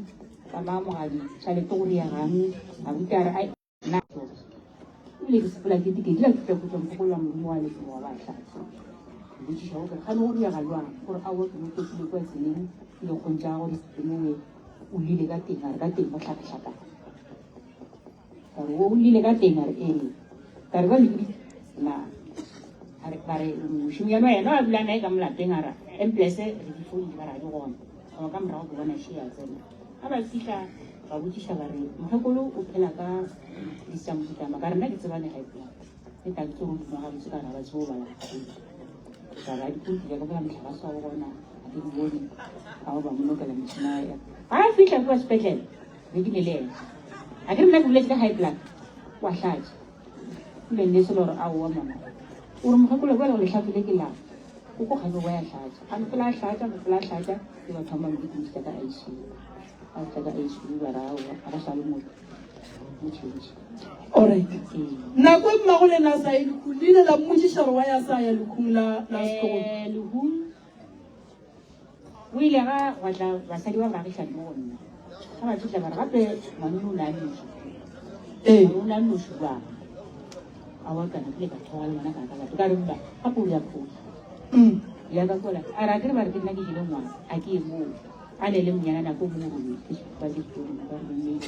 ba maamogadi tšhalete go riegang abuti a re ai nna tsota. Ebile ke sepela ke ke dila ke tla kutlwa mokgekolo wa modimo wa lefelo wa ba hlatse. Ke botšiša o kare gane go riega jwang gore aowa ke mo topile kwa tseleng dikgong tša gago di sepele o lile ka teng a re ka teng go hlakahlakana. Ka re o llile ka teng a re ee. Ka re bjale ke di na a re ba re mošomyana yena a dula nae ka mo lapeng a re ambulance re di founile ba re ga di gona. Goba ka morago ke bona še ya tsena. Ga ba fihla ba botšiša ba re mokgekolo o phela ka disamokutama ka re nna ke tseba ne high blood. E tla ke tlo go duma gabotse ka re ga ba tsebe go bala dikgwedi. Ka re a dipompi tša ka mola mohlagase wa go gona ga ke di bone. Ga ba mo lokela metšhini ya. Ga a fihla kua sepetlele be ke ne le yena a ke re nna ke boletse ka high blood wa hlatša o le selo gore aowa mama o re mokgekolo bjale go lehlaku le ke la o ko kgabe wa ya hlatša a mofela a hlatša mofela a hlatša ke ba thoma mo kitimisa ka ICU a fihla ka ICU ba ra aowa ga go sa le motho mo change.
Alright. Nako e mmago lena a sa ye lehung, le ile la mmotšiša gore wa ya sa ya lehung la la setlogolo?
Eh, lehung O ile ga gwa tla basadi ba baagišani mo go nna. Ga ba fihla ba re gape ngwaneno o ne a nnoši.
Ee.
O ne a nnoši jwang? Aowa kana ke ile ka theoga le bona ka ya ka batho ka re mma gape o ya phoso. Ya ka kola a re a kere ba re ke nna ke jele ngwana a ke ye moo. A ne le monyana nako e mongwe o robetse ba ke sekolong ba re mme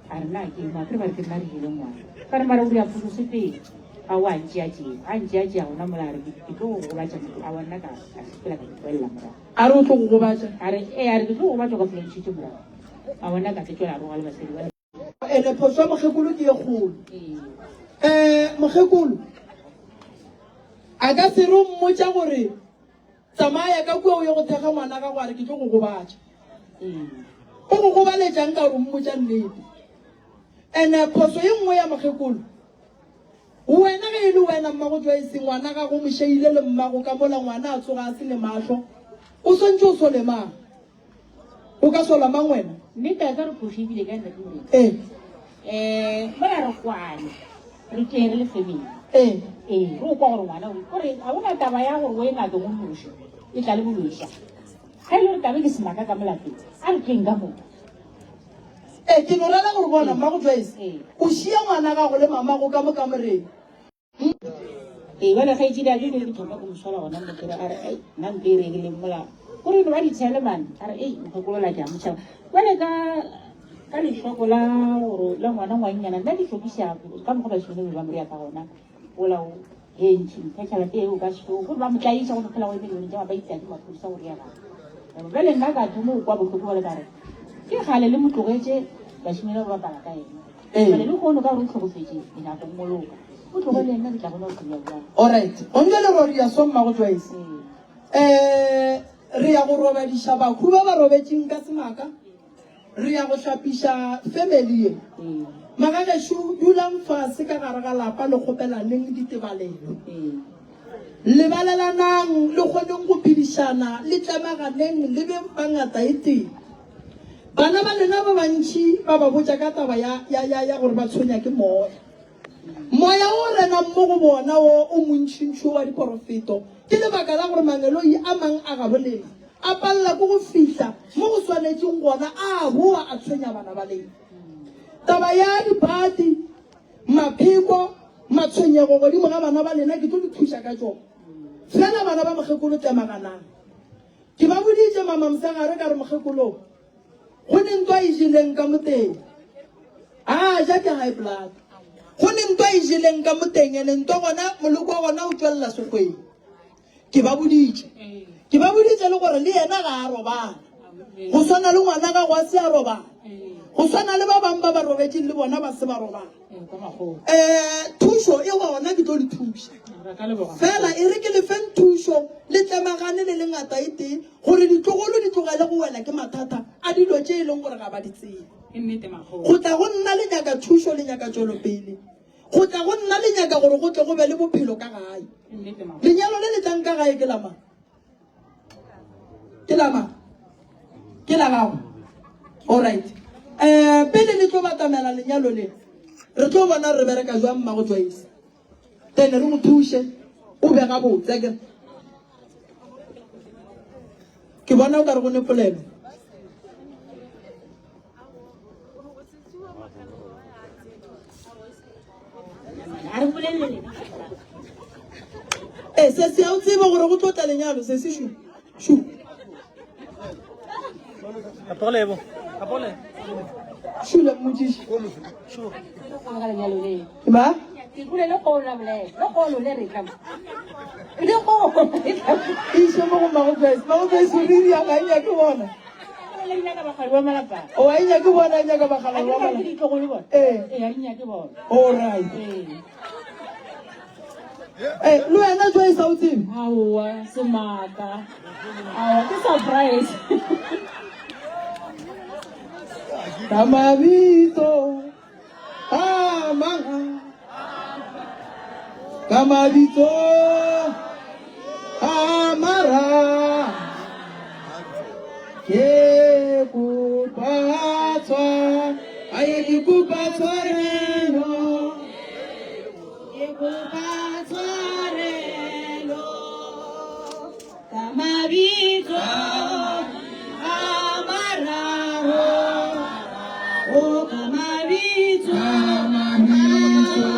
A re, Na ke eng? A ke re ba re ke nna re jeleng ngwana. Ka re, Mara o dira phošo sepele. A o a ntšeatšea. A ntšeatšea gona mola a re, Ke tlo go gobatša motho. Aowa nna ka, ka sepela ka itlogelela morago.
A re o tlo go gobatša?
A re, Ee, a re ke tlo go gobatša o ka fela o ntšhetše morago. Aowa nna ka se tšwela roga le basadi bale.
Ene phošo ya mokgekolo ke ye kgolo.
Ee.
Um mokgekolo a ka se re o mmotša gore Tsamaya ka kua o ye go thekga ngwana gago a re ke tlo go gobatša. O go gobaletšang ka gore o mmotša nnete. Ene phoso ye nngwe ya mokgekolo, wena ge e le wena mmago Joyce ngwana gago o mo šeile le mmago ka mola ngwana a tsoga a se ne mahlo, o swantše o sole mang? O ka sola mang wena?
Nnete a ka re phošo ebile ka nna ke morena.
Ee.
Eh, mola re kwane. Re tee re le family.
Ee.
Ee, re o kwa gore ngwana o gore ga gona taba ya gore o e ngakeng o nnoši e tla le bološa. Ga e le gore taba e ke semaka ka molapeng, a re tleng ka moka.
Ee, ke no rela gore bona mmago Joyce,
Ee.
o šia ngwana gago le mamago ka mo kamoreng.
Ee, bjale kgaetšedi a ke ke thoma ke mo swara gona mo kere a re ei nna mpe e rekile mola gore no ba ditshele mane a re ei mokgekolo la ke a mo tšhaba bjale ka ka lešoko la gore la ngwana ngwannyana nna ke šokiša ka mokgwa bašimane be ba mo rea ka gona ola o he ntšhi mphe tšhelete eo ka sešoko gore ba mo tlaiša go no phela go eme le tša ba itsa ke maphodisa go rea gana bjale nna ka thoma go kwa bohloko bjale ka re ke kgale le mo tlogetše bašimane ba bapala ka ena
Ee.
Jwale le kgono ka gore o hlokofetše, ke nyaka go mmoloka. O tlogele nna ke tla bona gore ke dira bjang.
Alright. Gomme le ro ria so mmago Joyce.
Ee.
Eh, re ya go robadiša bakhu ba ba robetšeng ka semaka. Re ya go hlapiša family ye.
Ee.
Magagešo, dulang fase ka gare ga lapa le kgopelaneng ditebalelo.
Ee.
Lebalelanang, le kgoneng go phedišana, le tlemaganeng, le beng ba ngata e tee. Bana ba lena ba bantši ba ba botša ka taba ya, ya, ya, ya gore ba tshwenya ke moya. Moya o renang mo go bona wo o montšintši wa diporofeto ke lebaka la gore mangeloi a mang a gabo lena a palela ke go fihla mo go swanetšeng gona a boa a tshwenya bana ba lena. Taba ya dipati, mapheko, matshwenyego godimo ga bana ba lena ke tlo le thuša ka tšona. Fela bana ba mokgekolo tlemaganang. Ke ba boditše mama mosegare ka re mokgekolo go ne ntwa e jeleng ka moteng. A ja ke high blood. Go ne ntwa e jeleng ka moteng ene ntwa gona moloko wa gona o tšwelela sekgweng. Ke ba boditše. Ke ba boditše le gore le yena ga a robala. Go swana le ngwana gago a se a robala. Go swana le ba bang ba ba robetšeng le bona ba se ba robala. Um thušo e gona ke tlo le thuša. Fela e re ke le feng thušo le tlemagane le le ngata e tee gore ditlogolo di tlogele go wela ke mathata a dilo tše e leng gore ga ba di tsebe. Go tla go nna le nyaka thušo le nyaka tšwelopele. Go tla go nna le nyaka gore go tle go be le bophelo ka gae. Lenyalo le le tlang ka gae ke la mang? Ke la mang? Ke la gago. Alright. Um pele le tlo batamela lenyalo le. Re tlo bona re bereka jwang mmago Joyce. Then re mo thuše o be gabotse akere. Ke bona o ka re go ne polelo.
A re bolelele lena.
Ee, se se a o tsebe gore go tlo tla lenyalo se se šu. Šu.
Apolebo. Apole.
Šu le mmotšiši.
Šu.
Ka lenyalo le.
Ba?
Ke kule le golo bolela. Le golo le re tla. Le golo le tla.
Iše mo go Mmago Joyce. Mmago Joyce o re ya ga nyake bona.
Le nyaka bagale ba malapa.
O a nyake bona, a nyaka bagale
A
ba
ke
malapa.
ditlogolo bona.
Ee.
Ee, a di nyake bona.
All right.
Ee.
Eh, le wena Joyce a o tsebe?
Aowa, semaka. Aowa, ke surprise.
Ka mabitso a mang ka mabitso a mara ke kopa tshwa aye ke kopa tshwarelo
Ke kopa tshwarelo ka mabitso a mararo. O ka mabitso a mararo.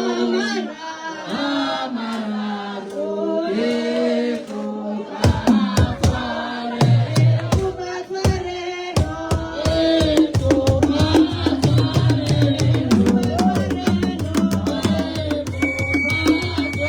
Ke kopa tshwarelo. Kopa tshwarelo. Kopa tshwarelo.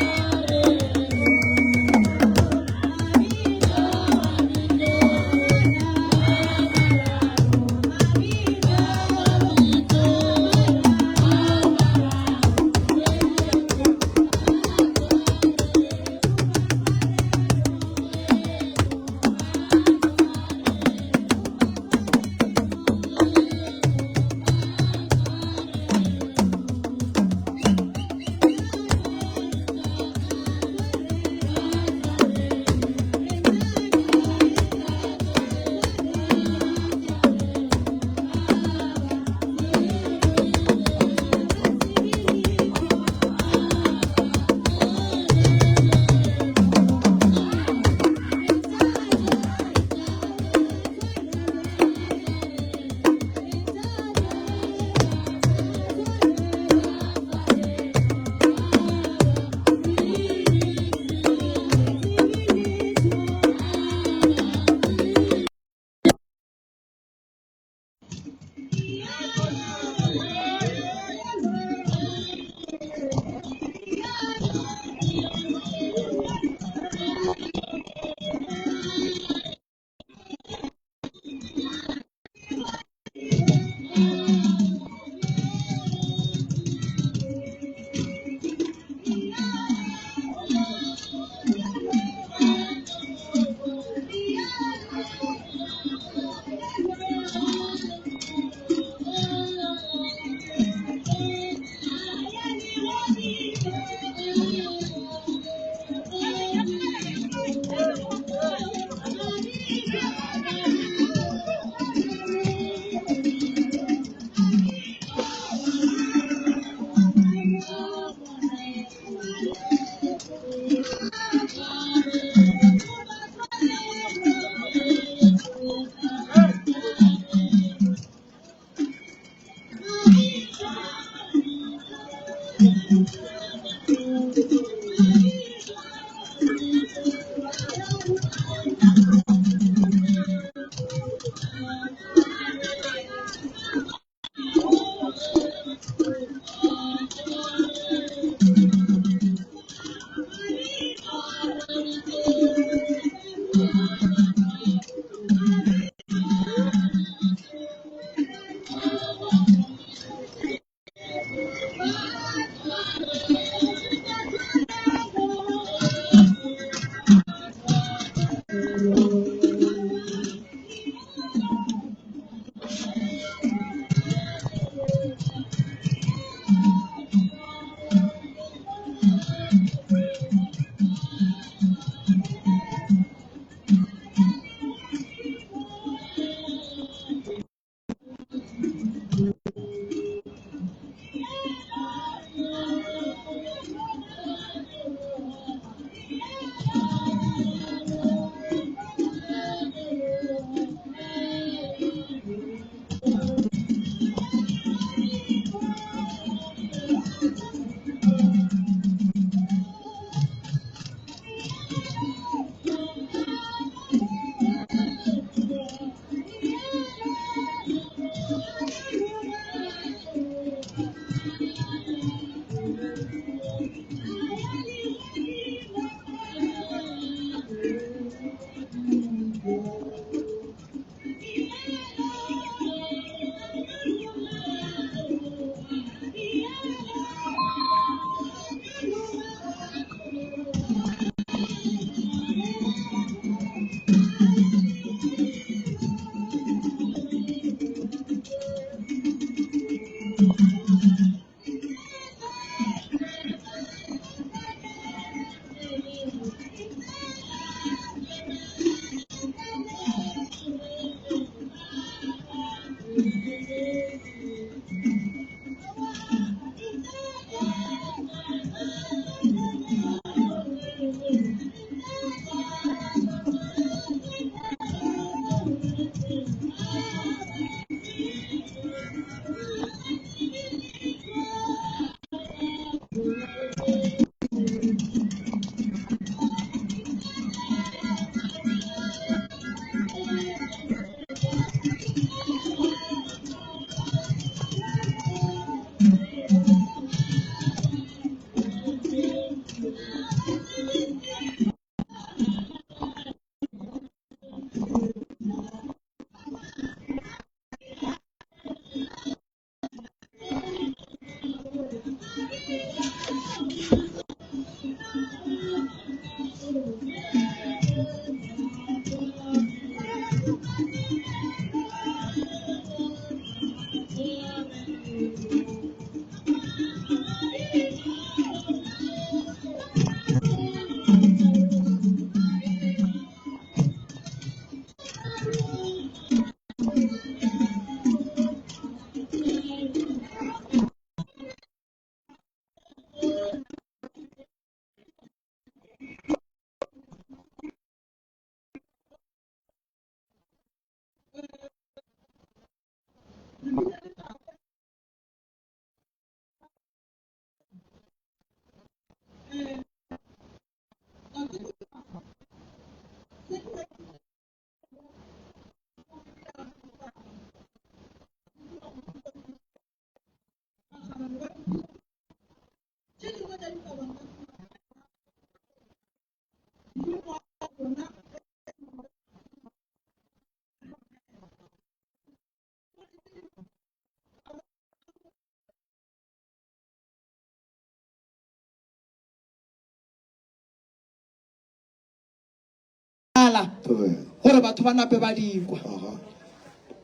Gore batho ba nape ba di kwa.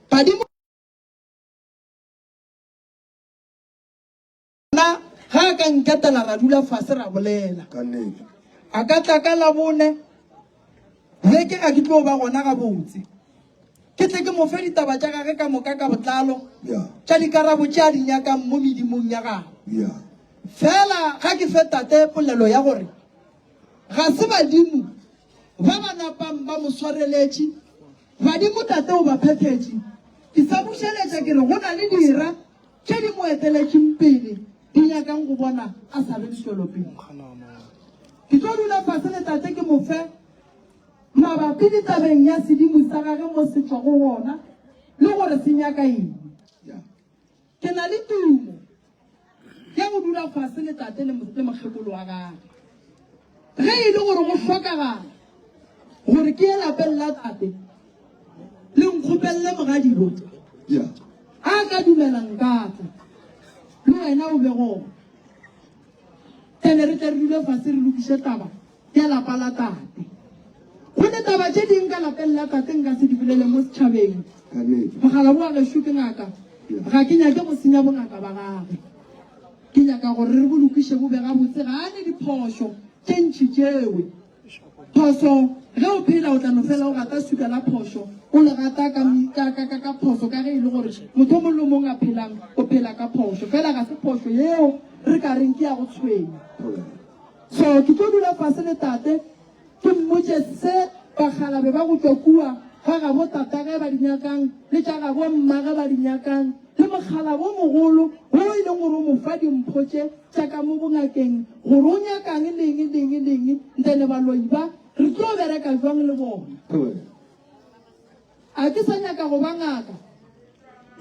Badimo na ga a ka nketela ra dula fase ra bolela. A ka tla ka Labone beke ga ke tlo ba gona gabotse. Ke tle ke mo fe ditaba tša gage ka moka ka botlalo tša dikarabo tše a di nyakang mo medimong ya gagwe. Fela ga ke fe tate polelo ya gore ga se badimo ba ba napang ba mo swareletše, badimo tate o ba phethetše. Ke sa bušeletša ke re go na le dira tše di mo eteletšeng pele di nyakang go bona a sa be le tšwelopele. Ke tlo dula fase le tate ke mo fe mabapi le tabeng ya sedimo sa gage mo se tšwago gona le gore se nyaka eng. Ke na le tumo ya go dula fase le tate le mokgekolo wa gage. Ge e le gore go hlokagala gore ke ye lapeng la tate le nkgopelele mogadibo, a ka dumela nka tla le wena o be gona. Ene re tle re dule fase re lokiše taba ya lapa la tate. Go ne taba tše ding ka lapeng la tate nka se di bolele mo setšhabeng. Mogala wa gešo ke ngaka, ga ke nyake go senya bongaka ba gage. Ke nyaka gore re bo lokiše bo be gabotse, ga a ne diphošo tše ntši tšewe. Phoso, ge o phela o tla no fela o gata suka la phošo, o le gata ka, ka, ka, ka, ka phoso ka ge e le gore motho o mongwe le o mongwe a phelang o phela ka phošo. Fela ga se phošo yeo re ka reng ke ya go tshwenya. So ke tlo dula fase le tate ke mmotše se bakgalabe ba go tšwa kua ga gabo tatage ba di nyakang le tša gabo mmage ba di nyakang le mokgalabo o mogolo wo e leng gore o mo fa dimpho tše tša ka mo bongakeng gore o nyakang le eng le eng le eng ntene baloi ba re tlo bereka jwang le bona. A ke sa nyaka go ba ngaka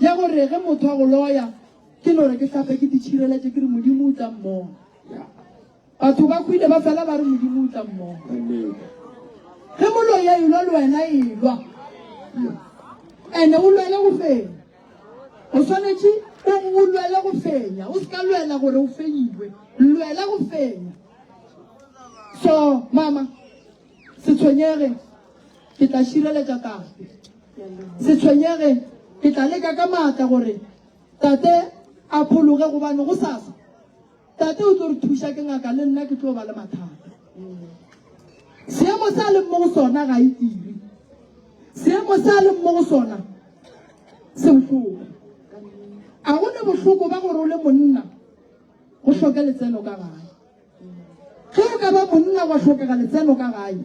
ya gore ge motho a go loya ke no re ke hlape ke ditšhireletše ke re Modimo o tla mmona. Batho ba kwile ba fela ba re Modimo o tla mmona. Ge moloi a elwa le wena elwa. Ene o lwele go fenya. O swanetše o lwele go fenya. O se ka lwela gore o fenyiwe. Lwela go fenya. So mama, se tshwenyege, ke tla šireletša tate. Se tshwenyege, ke tla leka ka maatla gore tate a phologe gobane go sasa Tate o tlo re thuša ke ngaka le nna ke tlo ba le mathata. Seemo se a leng mo go sona ga e tire. Seemo se a leng mo go sona se bohloko. A go ne bohloko ba gore o le monna go hloke letseno ka gae. Ge o ka ba monna wa hlokega letseno ka gae,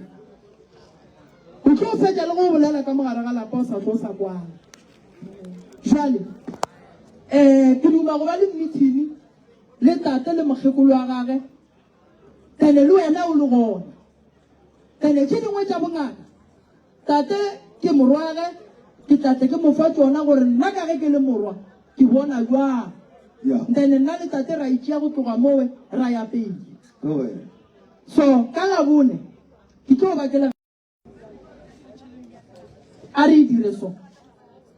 o tlo fetša le go bolela ka mogare ga lapa o sa tlo sa kwana. Jwale um ke duma go ba le meeting le tate le mokgekolo wa gage ene le wena o le gona. Ene tše dingwe tša bongaka tate ke morwage ke tlatle ke mo fa tšona gore nna ka ge ke le morwa ke bona jwang. Then nna le tate ra itšea go tloga mowe ra ya pele. So ka Labone ke tlo ba ke le A re e dire so.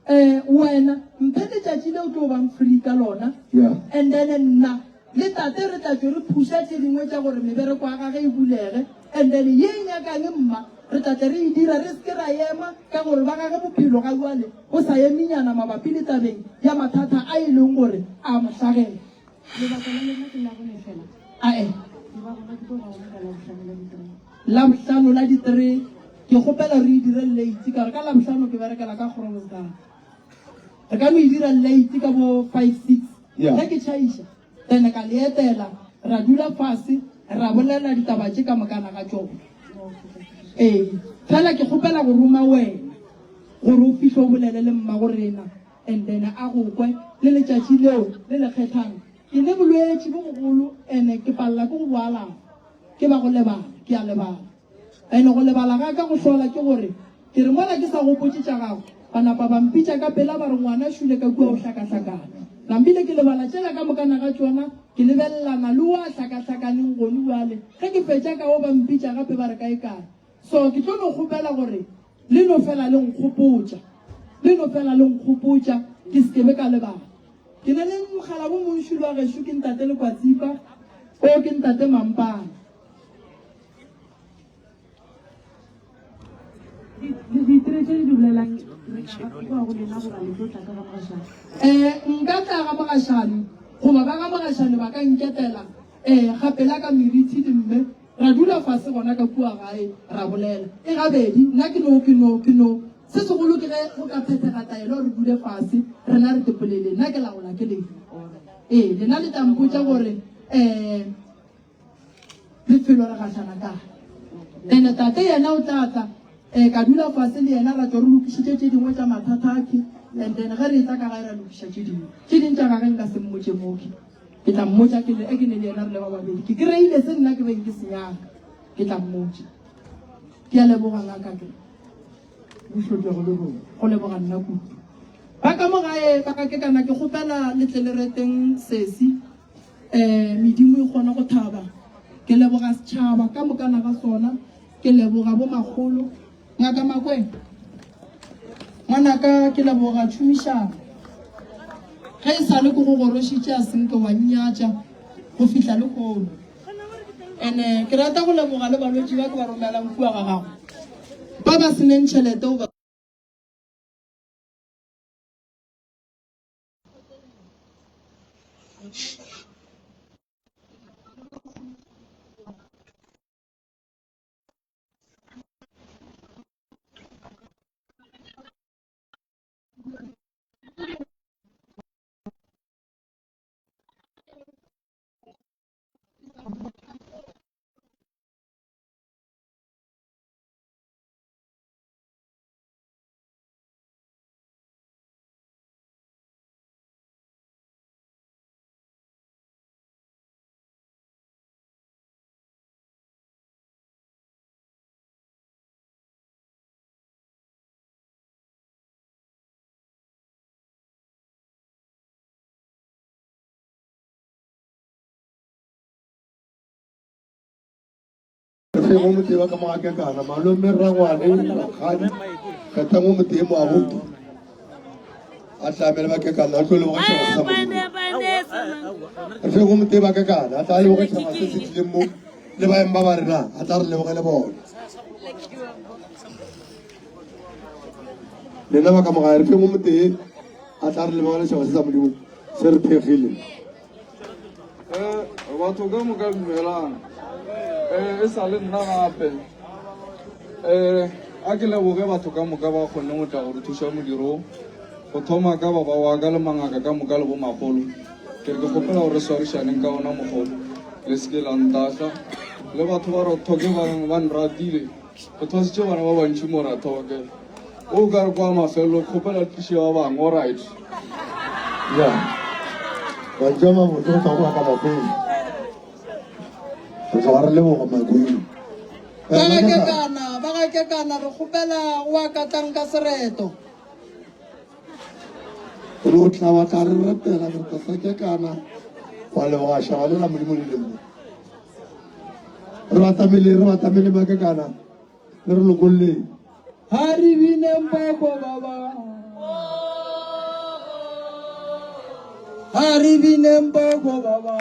Um wena mphe letšatši le o tlo bang free ka lona
Yeah.
and then nna le tate re tla tšwe re phuša tše dingwe tša gore mebereko ya gage e bulege and then ye e nyakang mma re tla tle re e dira re se ke ra ema ka gore ba gage bophelo ga jwale bo sa eminyana mabapi le tabeng ya mathata a e leng gore a mo hlagela.
Lebaka la lena ke la go lefela.
Ae.
Ke ba gona ke tlo ba gona ka Labohlano la di-three.
Labohlano la di-three ke kgopela re e dire late ka gore ka Labohlano ke berekela ka Groblersdal. Re ka no e dira late ka bo five, six.
Yeah.
Ge ke tšhaiša then ka le etela ra dula fase ra bolela ditaba tše ka mokana ga tšona. Ee, fela ke kgopela go roma wena gore o fihle o bolele le mmago rena and then a go kwe le letšatši leo le le kgethang. Ke ne bolwetši bo bogolo ene ke palela ke go bo alafa. Ke ba go lebala, ke a lebala. Ene go lebala ga ka go hlola ke gore ke re mola ke sa gopotše tša gago, ba napa ba mpitša ka pela ba re ngwana šule ka kua o hlakahlakane. Nampile ke lebala tšela ka mokana ga tšona, ke lebelelana le wo a hlakahlakaneng gonu bjale. Ge ke fetša ka wo ba mpitša gape ba re kaekae. So ke tlo no kgopela gore Le no fela le nkgopotša. Le no fela le nkgopotša, ke se ke be ka lebala. Ke na le mogala bo montši lwa gešo ke ntate Lekwatsipa, o ke ntate Mampana.
Ditire tše le di bolelang re ka ba kua go lena goba le tlo tla ka ga mogašane?
Eh, nka tla ga mogašane goba ba ga mogašane ba ka nketela eh gape la ka merithi le mme Ra dula fase gona ka kua gae, ra bolela. E gabedi, nna ke no, ke no, ke no. Se segolo ke ge go ka phethega taelo re dule fase, rena re tepolele. Nna ke laola ke lena. Ee, lena le tla mpotša gore um lefelo re gahlana kae. Ene tate yena o tla tla, um ka dula fase le yena ra tšwa re lokišitše tše dingwe tša mathata akhe, and then ge re etla ka gae ra lokiša tše dingwe. Tše ding tša gage nka se mmotše mokhwi. Ke tla mmotša ke le, e ke ne le yena re le ba babedi. Ke kry-ile se nna ke beng ke se nyaka. Ke tla mmotša. Ke a leboga ngaka ke. Go leboga nna kudu. Ba ka mo gae ba ka ke kana ke kgopela le tle le reteng sesi. Eh medimo e kgone go thaba. Ke leboga setšhaba ka mokana ga sona. Ke leboga bo makgolo. Ngaka Makweng, ngwanaka ke leboga tšhomišano. Ge e sa le ke go gorošitše a senke wa nnyatša go fihla lehono. Ene ke rata go leboga le balwetši ba ke ba romelang kua ga gago ba ba seneng tšhelete o ba
Re fe mo motee wa ka mogakekana, malome, rangwane, rakgadi, kgetha mo motee moabuti a tlamele bakekana a tlo leboga tšhaba se sa Modimo. Re fe mo motee bakekana a tla leboga tšhaba se se tlileng mo le baeng ba ba rena a tla re lebogele bona. Lena ba ka mogae re fe mo motee a tla re lebogele tšhaba se sa Modimo se re thekgile.
Eh, batho ka moka dumelang eh, e sa le nna gape eh, a ke leboge batho ka moka ba kgonne go tla go re thuša modirong go thoma ka baba wa ka le mangaka ka moka le bomagolo ke re ke kgopela gore re swarišaneng ka ona mogolo le se ke la ntahla le batho ba rathoke ba ba nratile Re thwasitše bana ba bantši mo Rathoke. O ka re kwa mafelelo kgopela tliše ba bangwe, alright.
Ya. Mantšu a mabotse go tšwa go ka makweng. Re tloga re leboga makweng.
Ba ga kekana, ba ga kekana re kgopela o a ka tlang ka sereto.
Re o tla wa tla re retela re tla sa kekana wa leboga šaba le la Modimo le lengwe. Re batamele, re batamele makekana, le re lokolleng.
Ha re bineng poko ba ba. A re bineng poko baba.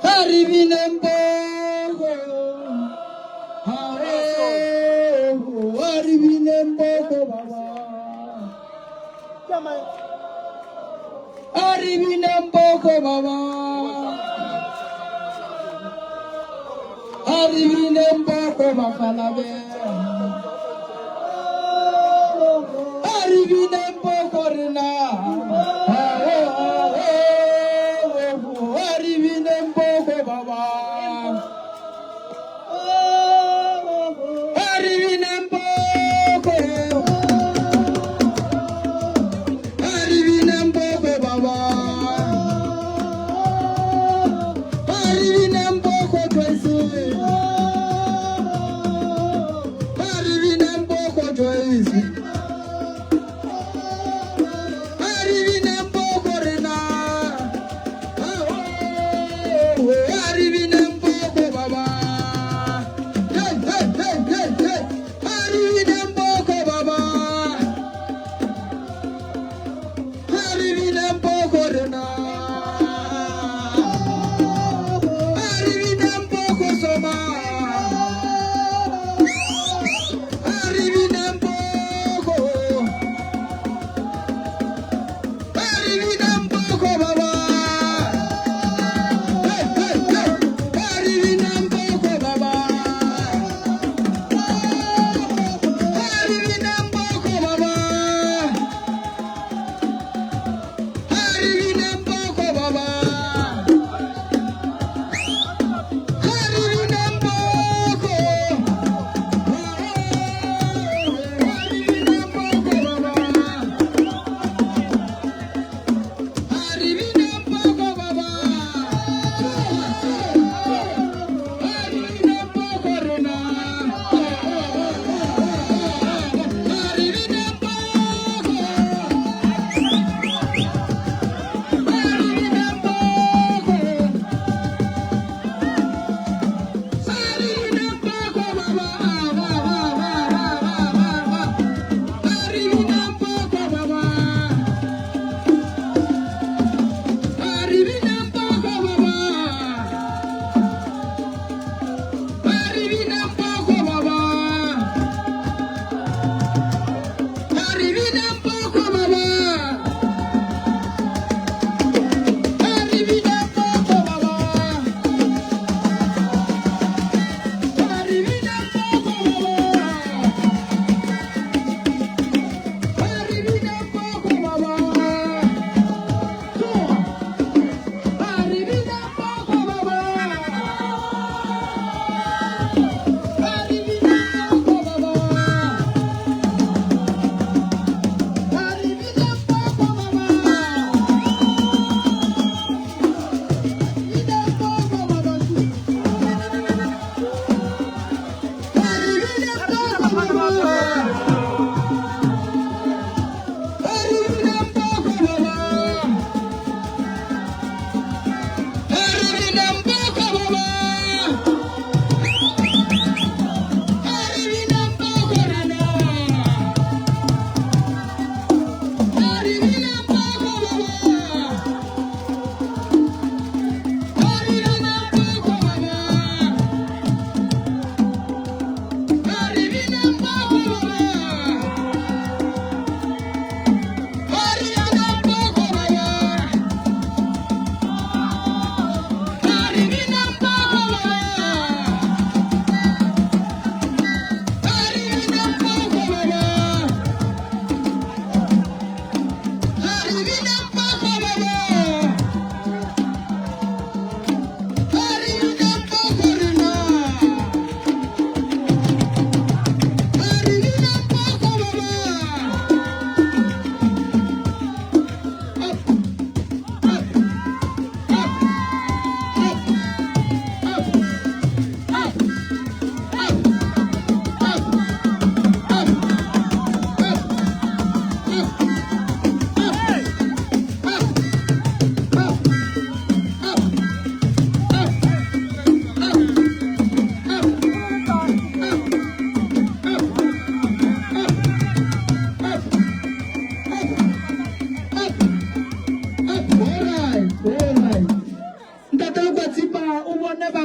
A re bineng poko. A re bineng poko baba. A re bineng poko baba. A re bineng poko bakgalabe. A re bineng poko rena. A re bineng poko baba. A re bineng poko. A re bineng poko baba. A re bineng poko Joyce. A re bineng poko Joyce.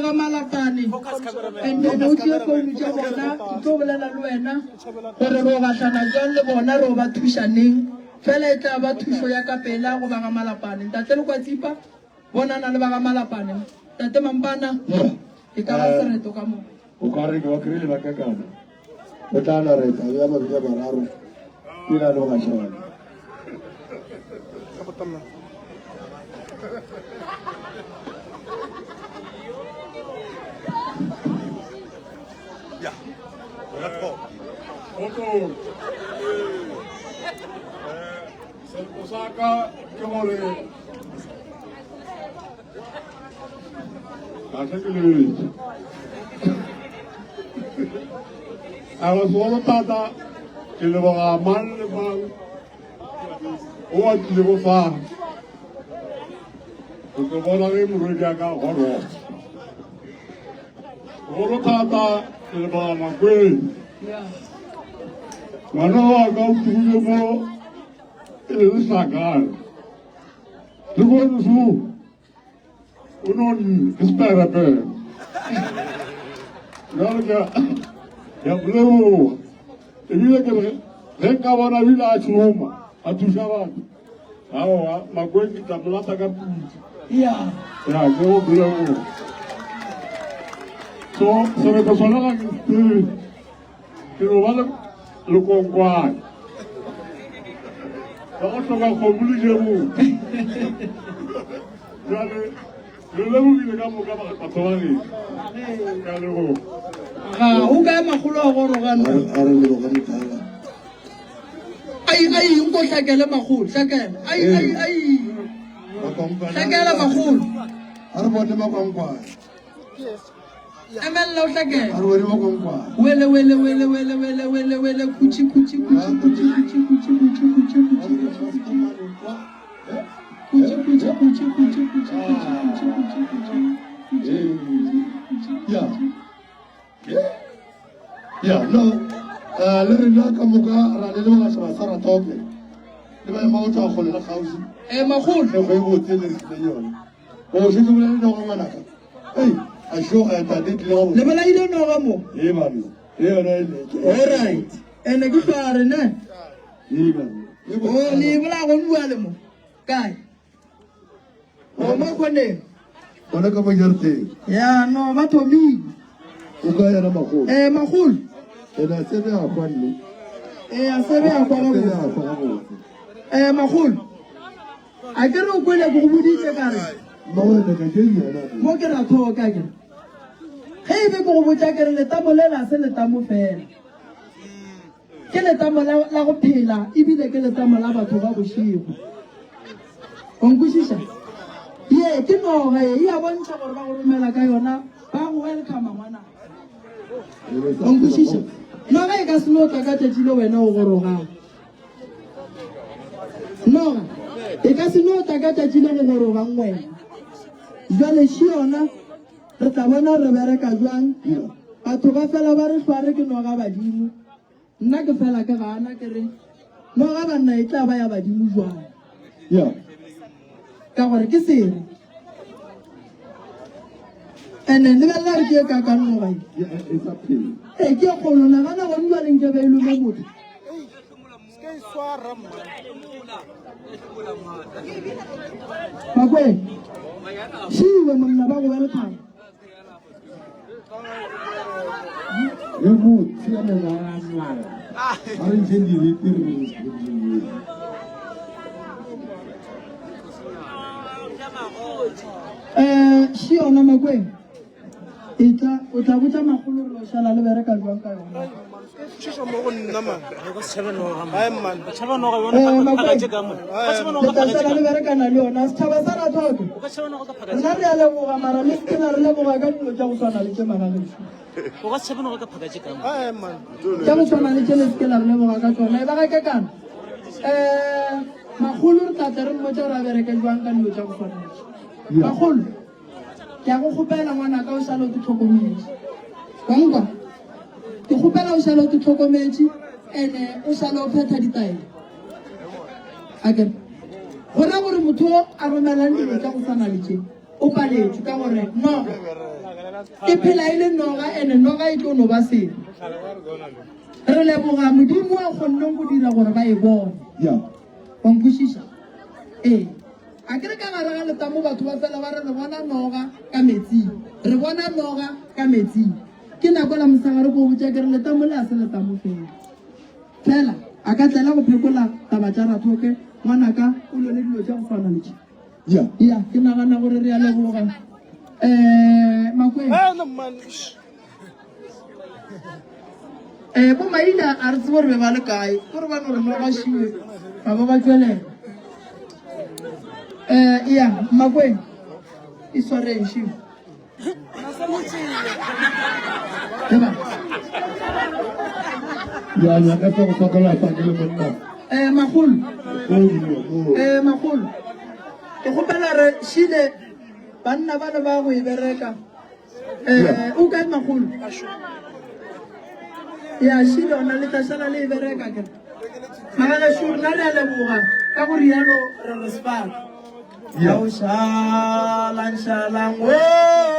ga Malapane and then o tšee founu tša bona ke tlo bolela le wena gore re o gahlana jwang le bona re o ba thuša neng fela e tla ba thušo ya ka pela go ba ga Malapane. Ntate Lekwatsipa bonana le ba ga Malapane. Ntate Mampana e ka ba sereto ka mo.
O ka re ke ba kry-ile ba kakana. O tla na reta ya mabedi a mararo ke na le gašana.
Ja, Selpo sa ka ke gore ga se ke lebeletse a go segolo thata ke leboga mang le mang o a tlilego fa go tlo bona ge morwedi a ka goroga segolo thata ke leboga makweng ngwana wa ka o tlogile mo e le lehlakane le bone so o no ke seperepere jalo ke ya leboga ebile ke re ge nka bona ebile a šoma a thuša batho aowa makweng ke tla molata ka putse ya ya ke go leboga so sereto sona ga ke se tsebe Ke no ba le lekonkwane la go hloka kgomo le jebong. Bjale re lebogile ka moka batho ba gešo. Ke a leboga.
Ga o kae makgolo a goroga nna.
A re leboga motala.
Ai ai nko hlakele makgolo hlakela. Ai ai ai. Hlakela makgolo.
A re bone makwankwane.
Emelela o hlakela. Wele wele wele wele wele wele wele khutši khutši khutši khutši khutši khutši khutši khutši khutši khutši khutši khutši khutši khutši khutši khutši khutši khutši
Ya. Ya, no. Eh, le rena ka moka ra le leboga setšhaba sa Ratoke le ba ema go tšwa kgole le kgauswi.
Eh, makgolo.
Thekgo e botse le re fileng yona. O šetše o bolaile noga ngwanaka. Ei, a šo a tate tlile gabotse.
Le bolaile noga mo?
Ee banna. E yona e leke.
All right. Ene ke hlware ne?
Ee banna.
O le e bolaya gone bjale mo. Kae? O mo khoneng.
Gona ka mo jarateng.
Ya no ba thomile.
O ka yena magolo.
Eh magolo.
Ena sebe a kwa nne.
Eh a sebe a kwa
gabotse. A kwa gabotse.
Eh magolo. A ke re o kwele ke go boditse ka re. Mo ke ra thoka ke. Ge e be ke go botša ke re letamo le la se letamo fela. Ke letamo la, la go phela ebile ke letamo la batho ba bošego. O nkwešiša? Ye ke noga ye e a bontšha gore ba go romela ka yona ba go welcome ngwana. O nkwešiša? Noga e ka se no tla ka tšatši le wena o gorogang. Noga e ka se no tla ka tšatši le go gorogang wena. Jwale še yona re tla bona re bereka jwang. Batho ba fela ba re hlware ke noga badimo. Nna ke fela ke gana ke re noga banna e tla ba ya badimo jwang.
Yeah.
Ka gore ke sere. Ene lebelela re ke e kakang noga e. Ee ke e kgolo nagana gone jwale nke be e lome motho. Bakweng, šiwe monna ba go welcome.
Re botse ya mebalabala. A re ntšheng dibete re re
Eh, še yona Makweng. Etla, o tla botša makgolo gore o šala le bereka jwang ka yona. Eh, Makweng, le tla šala le berekana le yona. Setšhaba sa Rathoko, rena re a leboga mara le seke la re leboga ka dilo tša go swana le tše magagešo. Tša go swana le tše le seke la re leboga ka tšona. E ba ga kekana. Um makgolo re tla tle re mmotša gore a bereke jwang ka dilo tša go swana le tše. Makgolo. Ke a go kgopela ngwanaka o šale o te tlhokometše. Wa nkwa? Ke kgopela o šale o te tlhokometše ene o šale o phetha ditaelo. Akere? Go ra gore motho o a romelang dilo tša go swana le tše o paletšwe ka gore noga. E phela e le noga ene noga e tlo no ba selo. Re leboga Modimo a kgonneng go dira gore ba e bone. Wa nkwešiša? Ee. A ke re ka gare ga letamo batho ba fela ba re re bona noga ka metsing. Re bona noga ka metsing. Ke nako la mosegare ko botša ke re letamo le a se letamo fela. Fela a ka tlela go phekola taba tša Rathoke ngwanaka o lwele dilo tša go swana le tše.
Ya.
Ya, ke nagana gore re a leboga. Eh, Makweng. Eh, bo Maina a re tsebe gore be ba le kae. Gore ba no re no ba šiwe. Ba ba ba tšwelela. Eh, ya, Makweng. E swareng šiwe.
Ya nyaka tsa go sokola fa ke le monna.
Eh, magolo. Eh, magolo. Ke kgopela re šile banna ba le ba go e bereka. Eh, o kae magolo? Ya šile ona le tla šala le e bereka ke. Magagešo rena re a leboga ka go rialo re re sefala.
Ya.
Ao šalang šalang o.